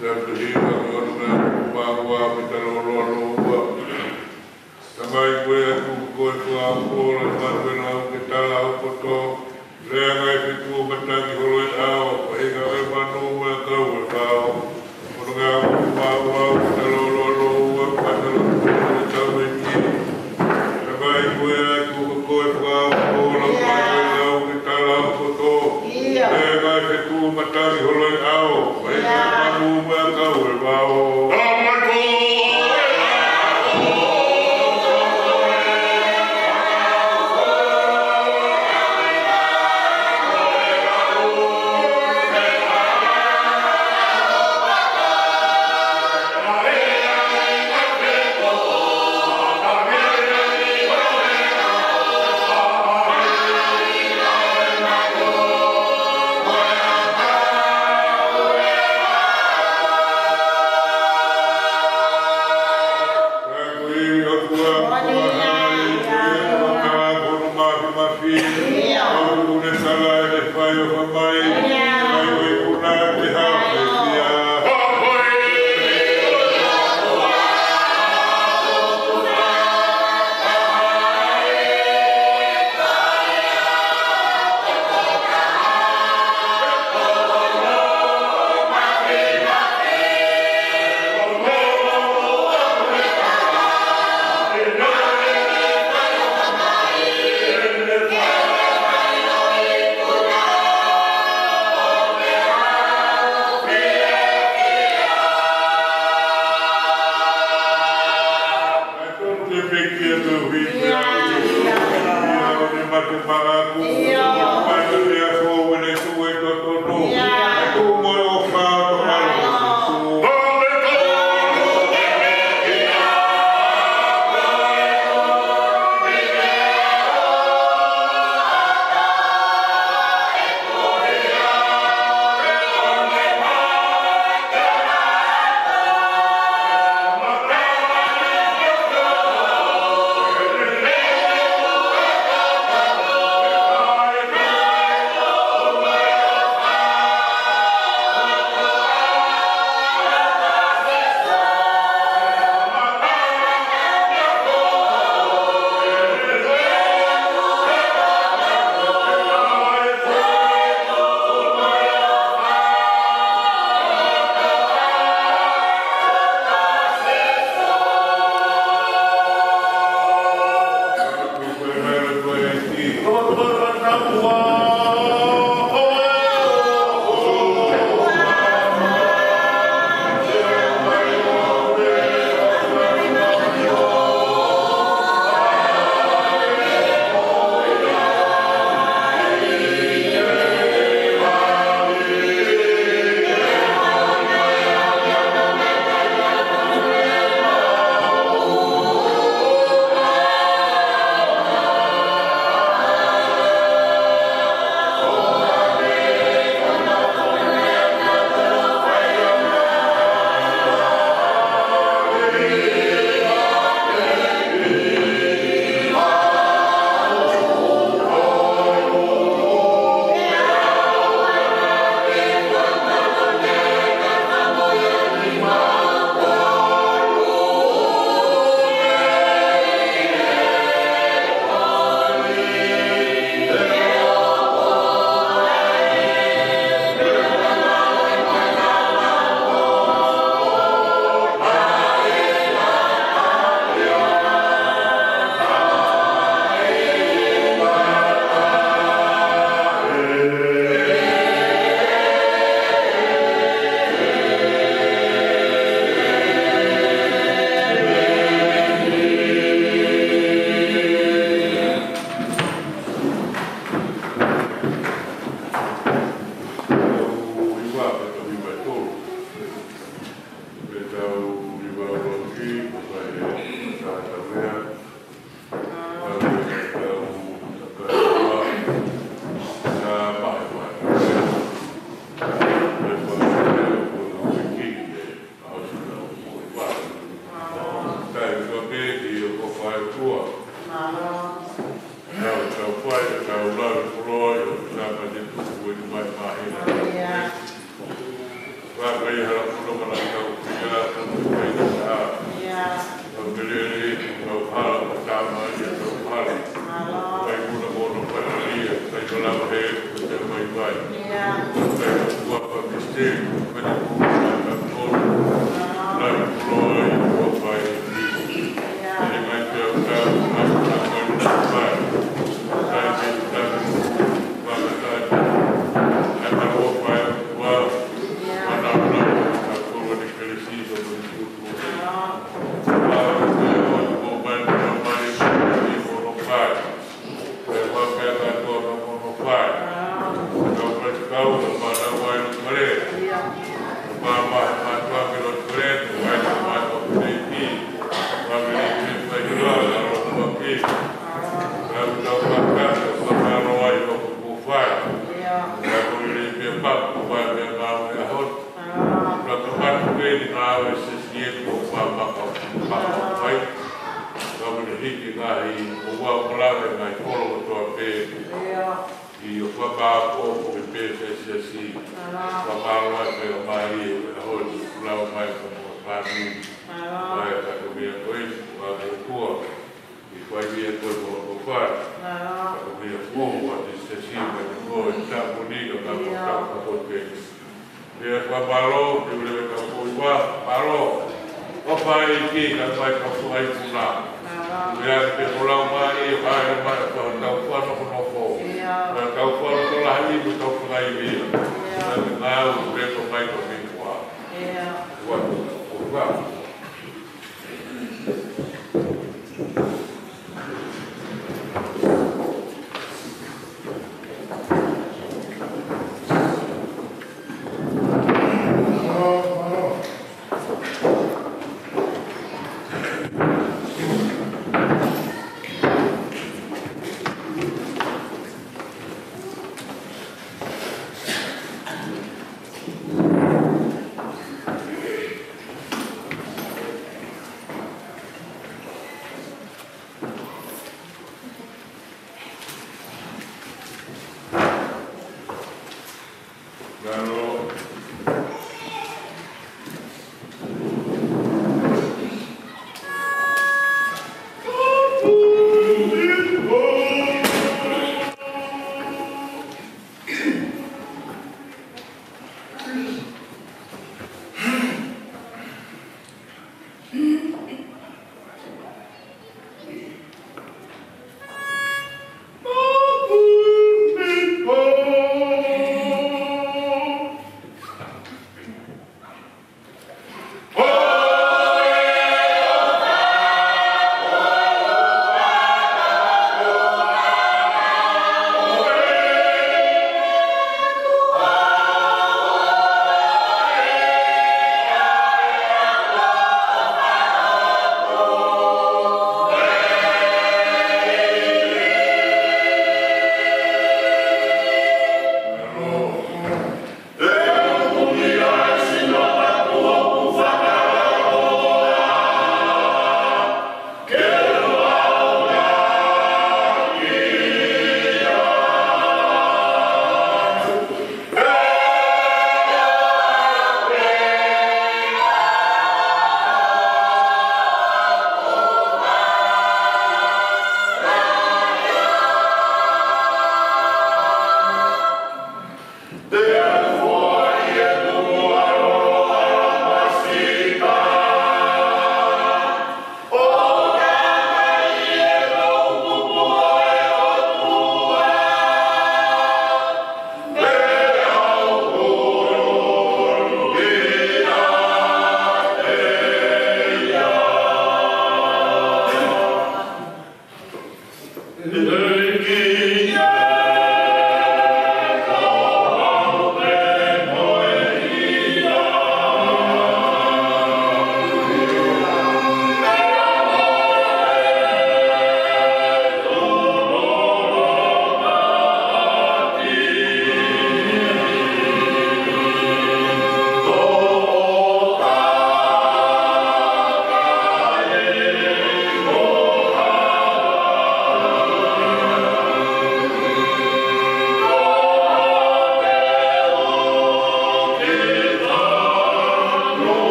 Pea ko e hiva ki hono meʻa ʻoku maʻu ʻa e pita lolo ʻa loua. Tamai ko e ʻEiki ko e fakaʻamu, ʻoua ʻe manu e lau ke tala ho poto. Lea ange ʻa e fetuʻu matangi holo e ʻao, ʻa e ʻuhinga ʻo e manu mo e ʻakau e vao. Ko hono meʻa ʻoku maʻu ʻa e pita lolo ʻa loua, pea tala ho poto ʻe tau e ki. Tamai ko e ʻEiki ko e fakaʻamu, ʻoua ʻe manu e lau ke tala ho poto. Lea ange ʻa e fetuʻu matangi holo e ʻao, ʻa e ʻuhinga ʻo e manu mo e ʻakau e vao. Kai hala kono mana kau kia, kono kai na. Ia. Kau kelele, kau hala, kau tama, ia kau hala. Mālō. Kai muna kono kai ia, kai kalama he, kai mai mai. Ia. Kai kua pa mistake, kai na kua pa kono. Mālō. Kai kua ia kua pa e. Ia. Kai mai pia ka, kai kai kai. Kai kai kai. Kai kai kai. Kai kua pa e, kua. Ka ka matu pē ni ngāue sesieti ʻo fā maka, maka fai. Ka mene hiki ngaahi ʻo ua malave ngaahi kolo kotoa pē. ʻIo. ʻI ʻo fā maka ʻo ko ke pē sesieti. Fā maka fai ʻo mai ʻi ʻo e holi, lau mai ka mo fāmili. Mai ka ko mea ko e, ua ko kua. ʻI fai mea ko e mo ko fai. Ka ko mea ko ua te sesieti mai ko e tāpuni ka ka ko ka ko ke. Pea fakamālō, te u leve ka ko i wa, mālō. ʻOfa ʻEiki, ka mai ka fua i puna. Pea ke ko lau mai, e mai, e mai, ka tau fua no ko no ko. Ka tau fua no ko lahi, ko tau fua i via. Pea ke ngāu, pea ko mai ko mi kua. Ua, ua.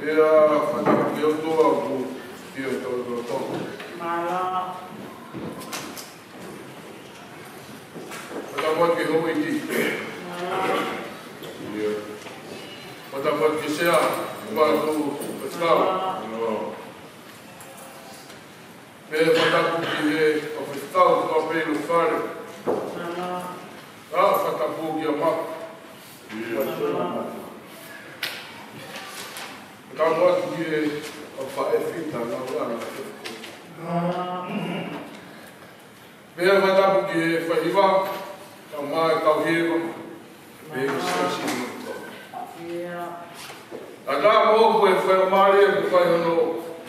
Ia, fakatapu ki he ʻOtua ʻoku ʻi hotau lotolotonga. Mālō. Fakatapu ki he houʻeiki. Mālō. Ia. Fakatapu ki he sea, fakatapu ki he faifekau. Mālō. Pea fakatapu ki he faifekau, faifekau pē ʻi he fale. Mālō. ʻA, fakatapu kia Mapu. Mālō. Fakatapu atu ki he faʻē fita, ngā ʻulana. Mālō. Pea fakatapu ki he faʻē hiva, kae ʻumaʻā e kau hiva, pea ki he siasi kotoa. Ia. ʻA, ka ko e faingamālie ʻoku fai hono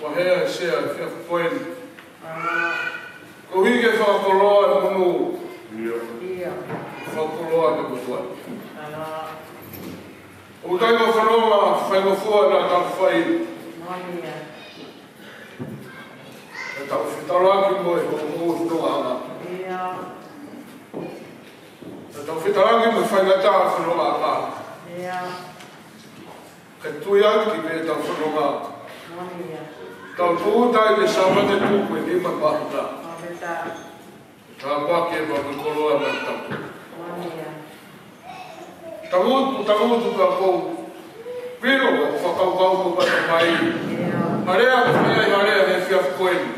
pehē ʻe he sea he efiafi ko eni. Koeʻuhi ke fakakoloa e monū. Ia. Fakakoloa e monū. ʻOku ʻi ai e fononga faingofua naʻa tau fai. Naʻa tau fetalaki mo e hoʻomou fononga. Naʻa tau fetalaki mo e faingataʻa fononga. Ka tui atu ki he meʻa ʻoku tau fononga. Tau tūʻuta ʻi he Sāpate tuku ʻe nima māhina. Tāpuaki e fakakoloa mai tau. Tau, tau tuka kou. Piro, fakakaukau mo pata mai. Harea, ko e harea he efiafi ko eni.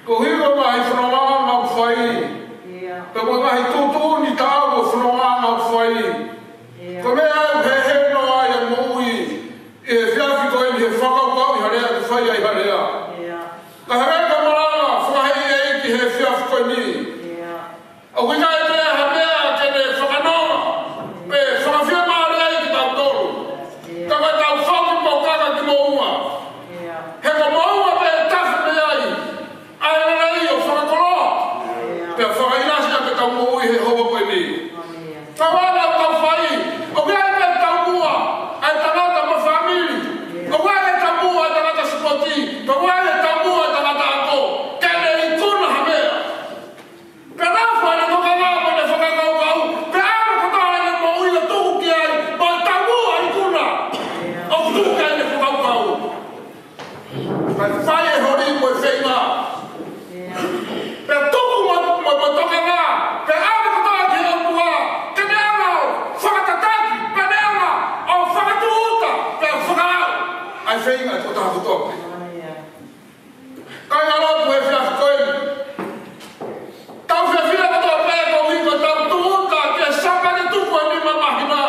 Koeʻuhi ko e ngaahi fononga ʻoku fai. Pea ko e ngaahi tuʻutuʻuni taau ʻo e fononga ʻoku fai. Ko e meʻa ʻoku heheno ai e moʻui ʻi he efiafi ko eni he fakakaukau ʻi Harea, ʻoku fai ai Harea. Ka Harea ka malanga, fakahēʻi ʻe he ʻEiki he efiafi ko eni. ʻOku ʻikai ke ʻi ai ha meʻa ke ne fakanonga pe fakafiemālie ai kitautolu. Ka ko ʻetau faki pōkaka ki moʻunga. He ko moʻunga pē ʻe tafe mei ai ʻa e lelei ʻo fakakoloa. Pea fakaʻinasi ʻaki ʻetau moʻui he houa ko eni. Pea ʻoku ʻi ai e taumuʻa ʻa e taumuʻa ʻa e tangata mo e fāmili. ʻOku ʻi ai e taumuʻa ʻa e tangata sipoti. ʻOku ʻi ai e taumuʻa ʻa e tangata ako. Ke ne ikuna ha meʻa. Pea naʻa fai ʻene tokanga mo ʻene fakakaukau. Pea ʻalu kotoa ʻene moʻui ʻo tuku ki ai. Mo e taumuʻa ikuna. ʻOku tuku ki ai ʻene fakakaukau. Pea fai e holi mo e feinga. Pea tuku mo, mo, mo e tokanga. Pea ʻalu kotoa ki he ʻOtua. Ke ne ʻalu ʻo fakatataki. Pea ne ʻalu ʻo fakatūʻuta. Pea fakaʻau ʻa e feinga ʻa e tokotaha kotoa pē. Kāinga lotu he efiafi ko eni. Tau fiefia kotoa pē koeʻuhi ko ʻetau tūʻuta ki he Sāpate tuku ʻe nima māhina.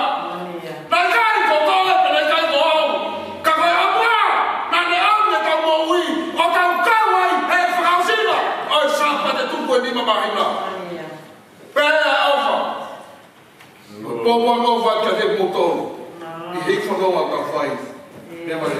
Naʻe ʻikai ko koe pea naʻe ʻikai ko au. Ka ko e ʻOtua naʻa ne ʻomi ʻetau moʻui ʻo tau kau ai he fakaʻosinga ʻo e Sāpate tuku ʻe nima māhina. Pea ʻofa. Pō ua nō fai kiate kimoutolu. ʻI he fononga ʻoku tau fai. Pea mare.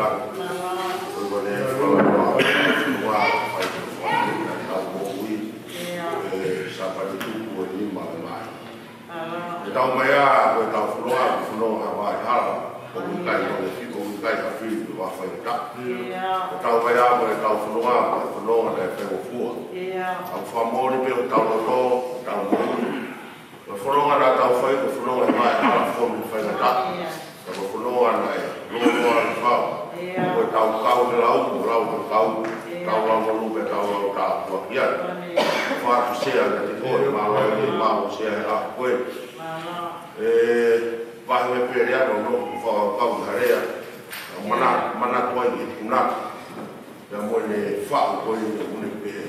Ko e kone e fala noa, fai ko fai, ʻetau moʻui, ʻe Sāpate tupu ʻe nima ʻo e māhina. ʻE tau mai ā, ko ʻetau fononga, ko e fononga ha vaʻa hala, ʻoku ʻikai ko e fiko, ʻoku ʻikai ha fili pe ha faingataʻa. ʻE tau mai ā, ko ʻetau fononga, ko e fononga naʻe faingofua. ʻOku fakamoʻoni pē ʻoku tau loto, tau moʻui. Ko e fononga naʻa tau fai, ko e fononga ʻi he vaʻa hala, fonu faingataʻa. Ka ko e fononga naʻe loto ʻa e fau. Ko ʻetau kau he lau, ko e lau ko e kau. Tau lau monū pea tau lau tāpuaki ai. Fatu sea na te koe, mālō e mālō sea he ʻaho ko ē. ʻE, vahe mai pē lea, no, no, fakakaukau ki ha lea. Mana, mana ko ai e punake. Pea mo ʻene faʻu ko ē ʻoku ne pehē.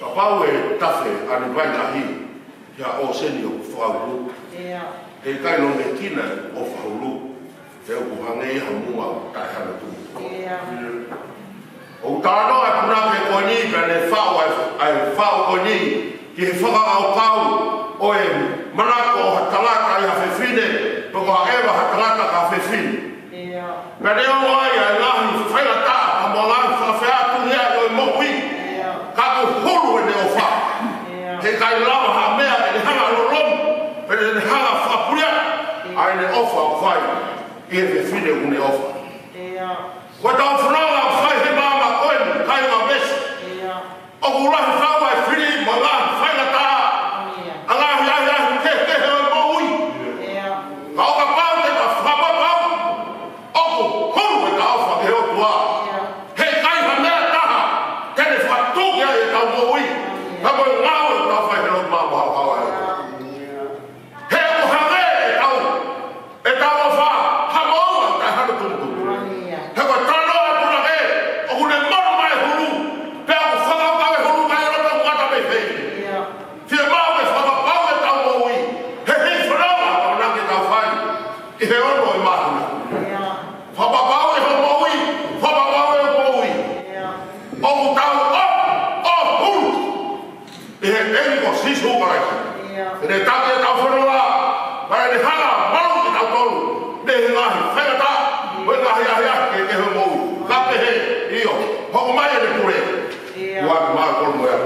Kapau ʻe tafe ʻa Nīvai lahi, ʻi ha ʻōseni ʻoku fakaulu. ʻE ʻikai lōmekina ʻoku ʻofa hulu. He ʻoku hangē ia ha muʻa ʻoku taʻehanotumu. ʻOku talanoa e punake ko eni, pea ne faʻu ai, ʻa e faʻu ko eni, ki he fakakaukau ʻo e manako ʻo ha tangata ʻi ha fefine, pe ko ha ʻeva ha tangata ki ha fefine. Pea ne ongo ai ʻa e ngaahi faingataʻa, pea mo e ngaahi fakafeʻātungiaʻi ʻo e moʻui. Ka ʻoku hulu ʻene ʻofa. He ʻikai lava ha meʻa ke ne hanga ʻo lolomi, pe ne hanga ʻo fakapuleʻi ʻa ʻene ʻofa ʻoku fai ki he fefine ʻoku ne ʻofa. Ko ʻetau fononga ʻoku fai he māmani ko eni, kāinga, meʻa ʻoku lahi fau ʻa e fili mo e ngaahi faingataʻa, ʻa e ngaahi ʻahiʻahi kehekehe ʻo e moʻui. Ka ʻo kapau te ta fakapapau ʻoku hulu ʻetau ʻofa ki he ʻOtua, he ʻikai ha meʻa ʻe taha te ne fakatuki ai ʻetau moʻui, ka ko e ngāue ʻoku tau fai he loto maʻamaʻa ʻo e ʻOtua. He ʻoku hangē ʻetau, ʻetau ʻofa ha moʻunga taʻehanotumu. He ko e talanoa e punake, ʻoku ne manu mai e hulu, pea ʻoku fakapapau e hulu mai ʻo loto ngata pē fei. Fiemaʻu ke fakapapau ʻetau moʻui, he hei fononga ʻoku ʻamanaki ke tau fai ʻi he ono ʻo e māhina. Fakapapau ʻe hoʻo moʻui, fakapapau ʻe hoʻo moʻui. ʻOku tau ʻo, ʻo hulu ʻi he ʻEiki ko Sīsū Kalaisi. ʻEne taki ʻetau fononga, pea ne hanga ʻo maluʻi kitautolu mei he ngaahi faingataʻa, mo e ngaahi ʻahiʻahi kehekehe ʻo e moʻui. Ka pehē, ʻio, hoko mai ʻene pule. Ua ki mākolu mo ia.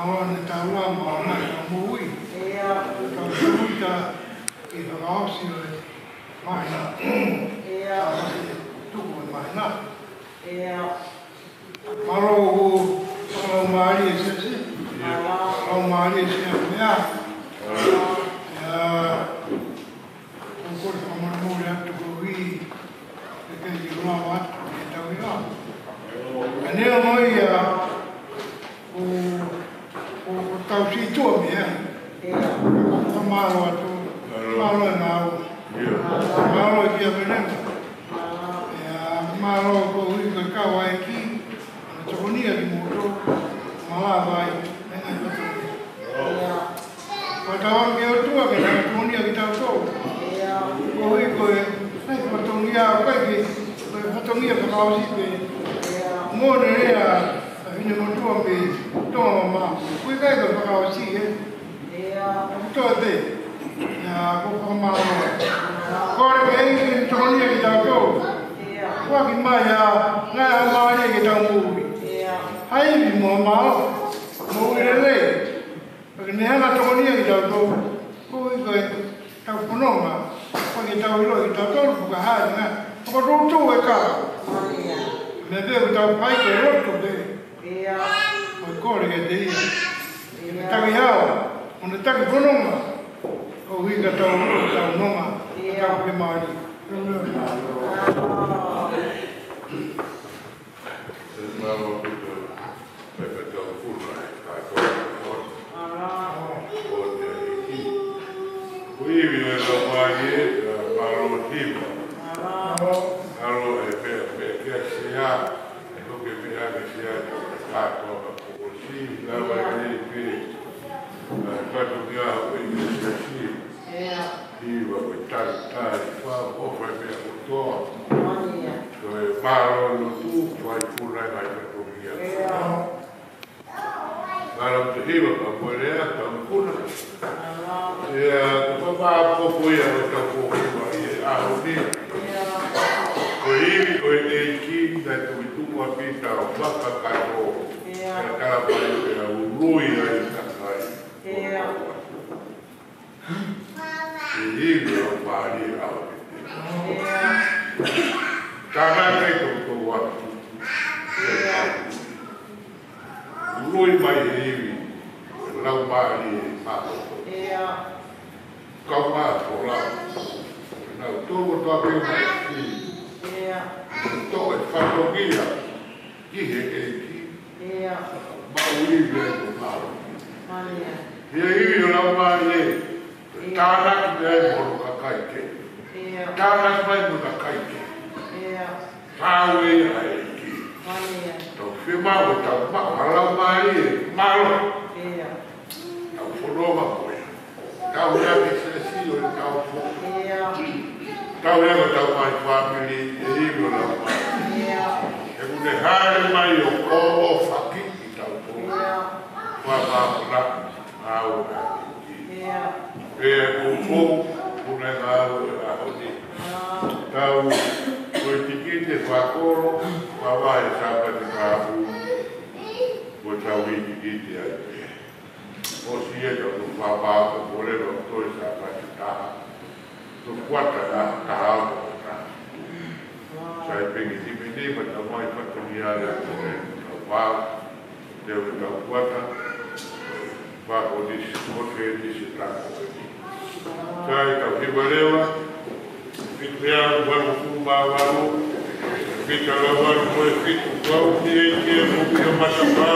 ʻOne taua mo ʻene tau moʻui. ʻIo. Tau moʻui ta i fakaʻosi ʻo e māhina. ʻIo. Tau ʻosi tuku e māhina. ʻIo. Mālō ʻoku fakalaumālie e siasi. Mālō. Fakalaumālie e siasi meʻa. ʻIo. ʻOku ou kole fakamolemole atu koeʻuhi he ʻikai ke u lava atu ke tau ʻi ai. Ka neongo ia, ʻoku, ʻoku, ʻoku tau situʻa mei ai. ʻIo. Ka ʻoku ou fakamālō atu. Mālō e ngāue. ʻIo. Mālō e kia venenga. ʻIo, mālō koeʻuhi ko e kau ʻa e ʻEiki, ʻa e tokoni ʻa kimoutolu, malava ai, e ngaahi fatongia. ʻIo. Ko e tauange ʻOtua ke ne tokoni ʻa kitautolu. ʻIo. Koeʻuhi ko e, ko e fatongia, ʻoku ʻikai ke, ko e fatongia fakaʻosi pē. ʻIo. Mo e lea ʻa e finemotuʻa mei Tonga, ʻoku ʻikai ko e fakaʻosi ē. ʻIo. ʻOku toe pē. ʻIo, ʻoku ou fakamālō. Kole ke ʻEiki tokoni ʻa kitautolu. ʻIo. ʻUluaki mai ʻa e ngaahi laumālie ke tau moʻui. ʻIo. Hai mo mālō. Moʻui lelei. Pea ke ne hanga tokoni ʻa kitautolu. Koeʻuhi ko e tau fononga. Ko e ke tau ʻilo ʻe kitautolu, ko e hā e ngaahi fakatūtū e kau. ʻIo. Meʻa pē ʻoku tau fai ko e lotu pē. ʻIo. Ko e kole kiate ia. ʻIo. Taki hao, ʻo ne taki fononga. Koeʻuhi ka tau, tau nonga, ʻIo. Tau ke mali. Mālō. Mālō ʻaupito, pea tau funa, ka tau funa. Mālō. ʻO te ʻEiki. Ko e ivi ʻo e laumālie, ʻa, mālō hiva. Mālō. Mālō e pea, pea kia sea, e ko ke pea kia sea, ka tau ka ko si, lava e pe, ʻa, ka tu kia, ʻo e kia sea. ʻIo. Hiva ko e talitali, fakaʻofa e meʻa kotoa. Mālō ia. Ko e mālō lotu, fai funa e ngaahi fatongia. ʻIo. Mālō te hiva ka ko e lea, ka funa. Mālō. ʻIo, ka fakapapauʻi ʻa e tau ko hiva ʻi he ʻaho ni. ʻIo. Ko e ivi, ko e ʻEiki, naʻe tui tuku ʻa Pita ʻo fakakakato. ʻIo. ʻIo, tala mai pea ului ai e kakai. ʻIo. ʻE ivi ʻo mālie ʻa o te. Tānaki toutou atu. Lui mai he ivi. Laumālie ʻa o. Kau mā ko la. Nau tō o tō pē mai ki. Tō e fatongia. Ki he ʻEiki. ʻIo. Maʻu ivi ai ko mālō. Mālie. He ivi ʻo laumālie. ʻIo. Tānaki mai mo hono kakai kehe. ʻIo. Tānaki mai mo e kakai kehe. ʻIo. Tau ʻi ai ʻEiki. Mālie. Tau fiemaʻu ʻetau maʻu ha laumālie. Mālō. ʻIo. Tau fononga mo ia. Tau ia ke se sio e tau fo. ʻIo. Tau ia ko tau mai fāmili, ʻe ivi ʻo lau mai. ʻIo. ʻE kune hale mai ʻo ʻoʻofaki ʻi tau fo. ʻIo. Fua māpuna, au ʻa ʻEiki. ʻIo. Pea ko ko, kune ngāue ʻa honi. ʻIo. Tau, ko e tikite fakolo, fava e Sāpate Kāpū. Ko tau i tikite ai pē. ʻOsi ia ka u fāfā ko pole ka u toe Sāpate taha. Tau kuata na, taha o taha. Sai pē ki timi ni, ma tau mai fatongia ia ko e tau pau. Te u tau kuata. Pā ko nisi, ko te nisi tau ko e ni. Sai tau hiva leva. Fitu mea valu ku mā valu. Fitu la valu ko e fitu. Kuo u ni ʻEiki ʻoku ʻi ho matapā.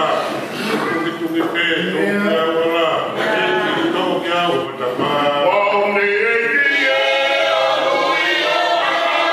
Tuki tuki pē, tō ki au ala. ʻEiki tō ki au matapā. Kuo u ni ʻEiki ʻoku ʻi ho matapā.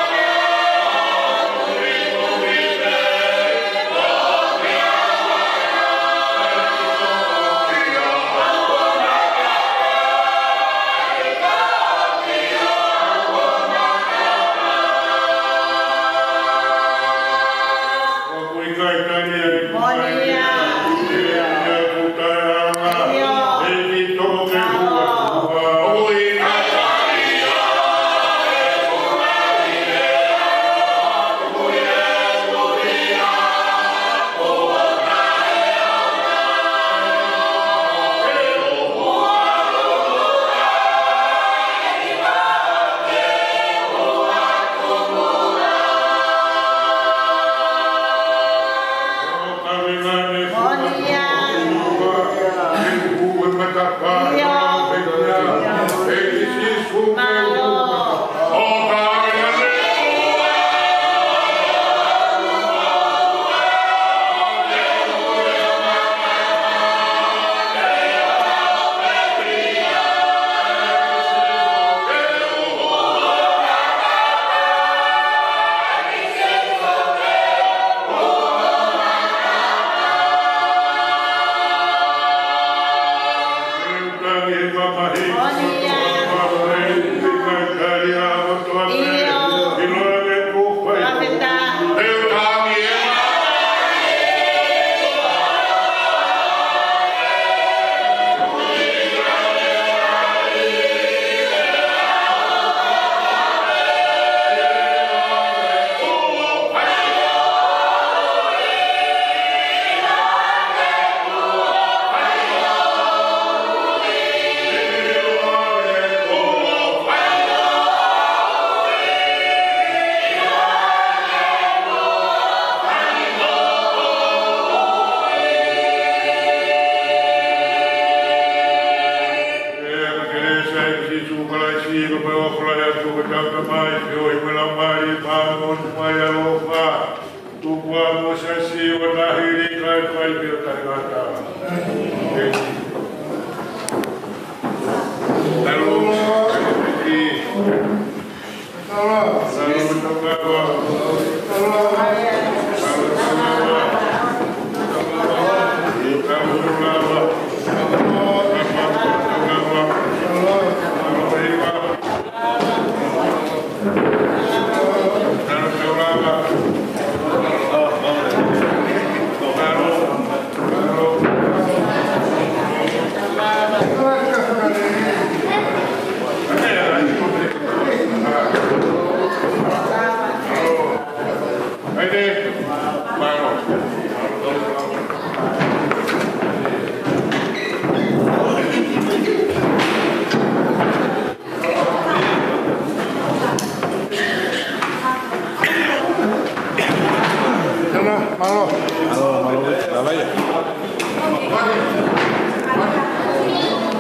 Ko koe ʻofa lahi atu, ko e Tamai, feohi mo e Laumālie Māʻoniʻoni, mo e ʻaloʻofa. Tuku ā mo siasi ʻo tahi lika e fai pē ʻo tahi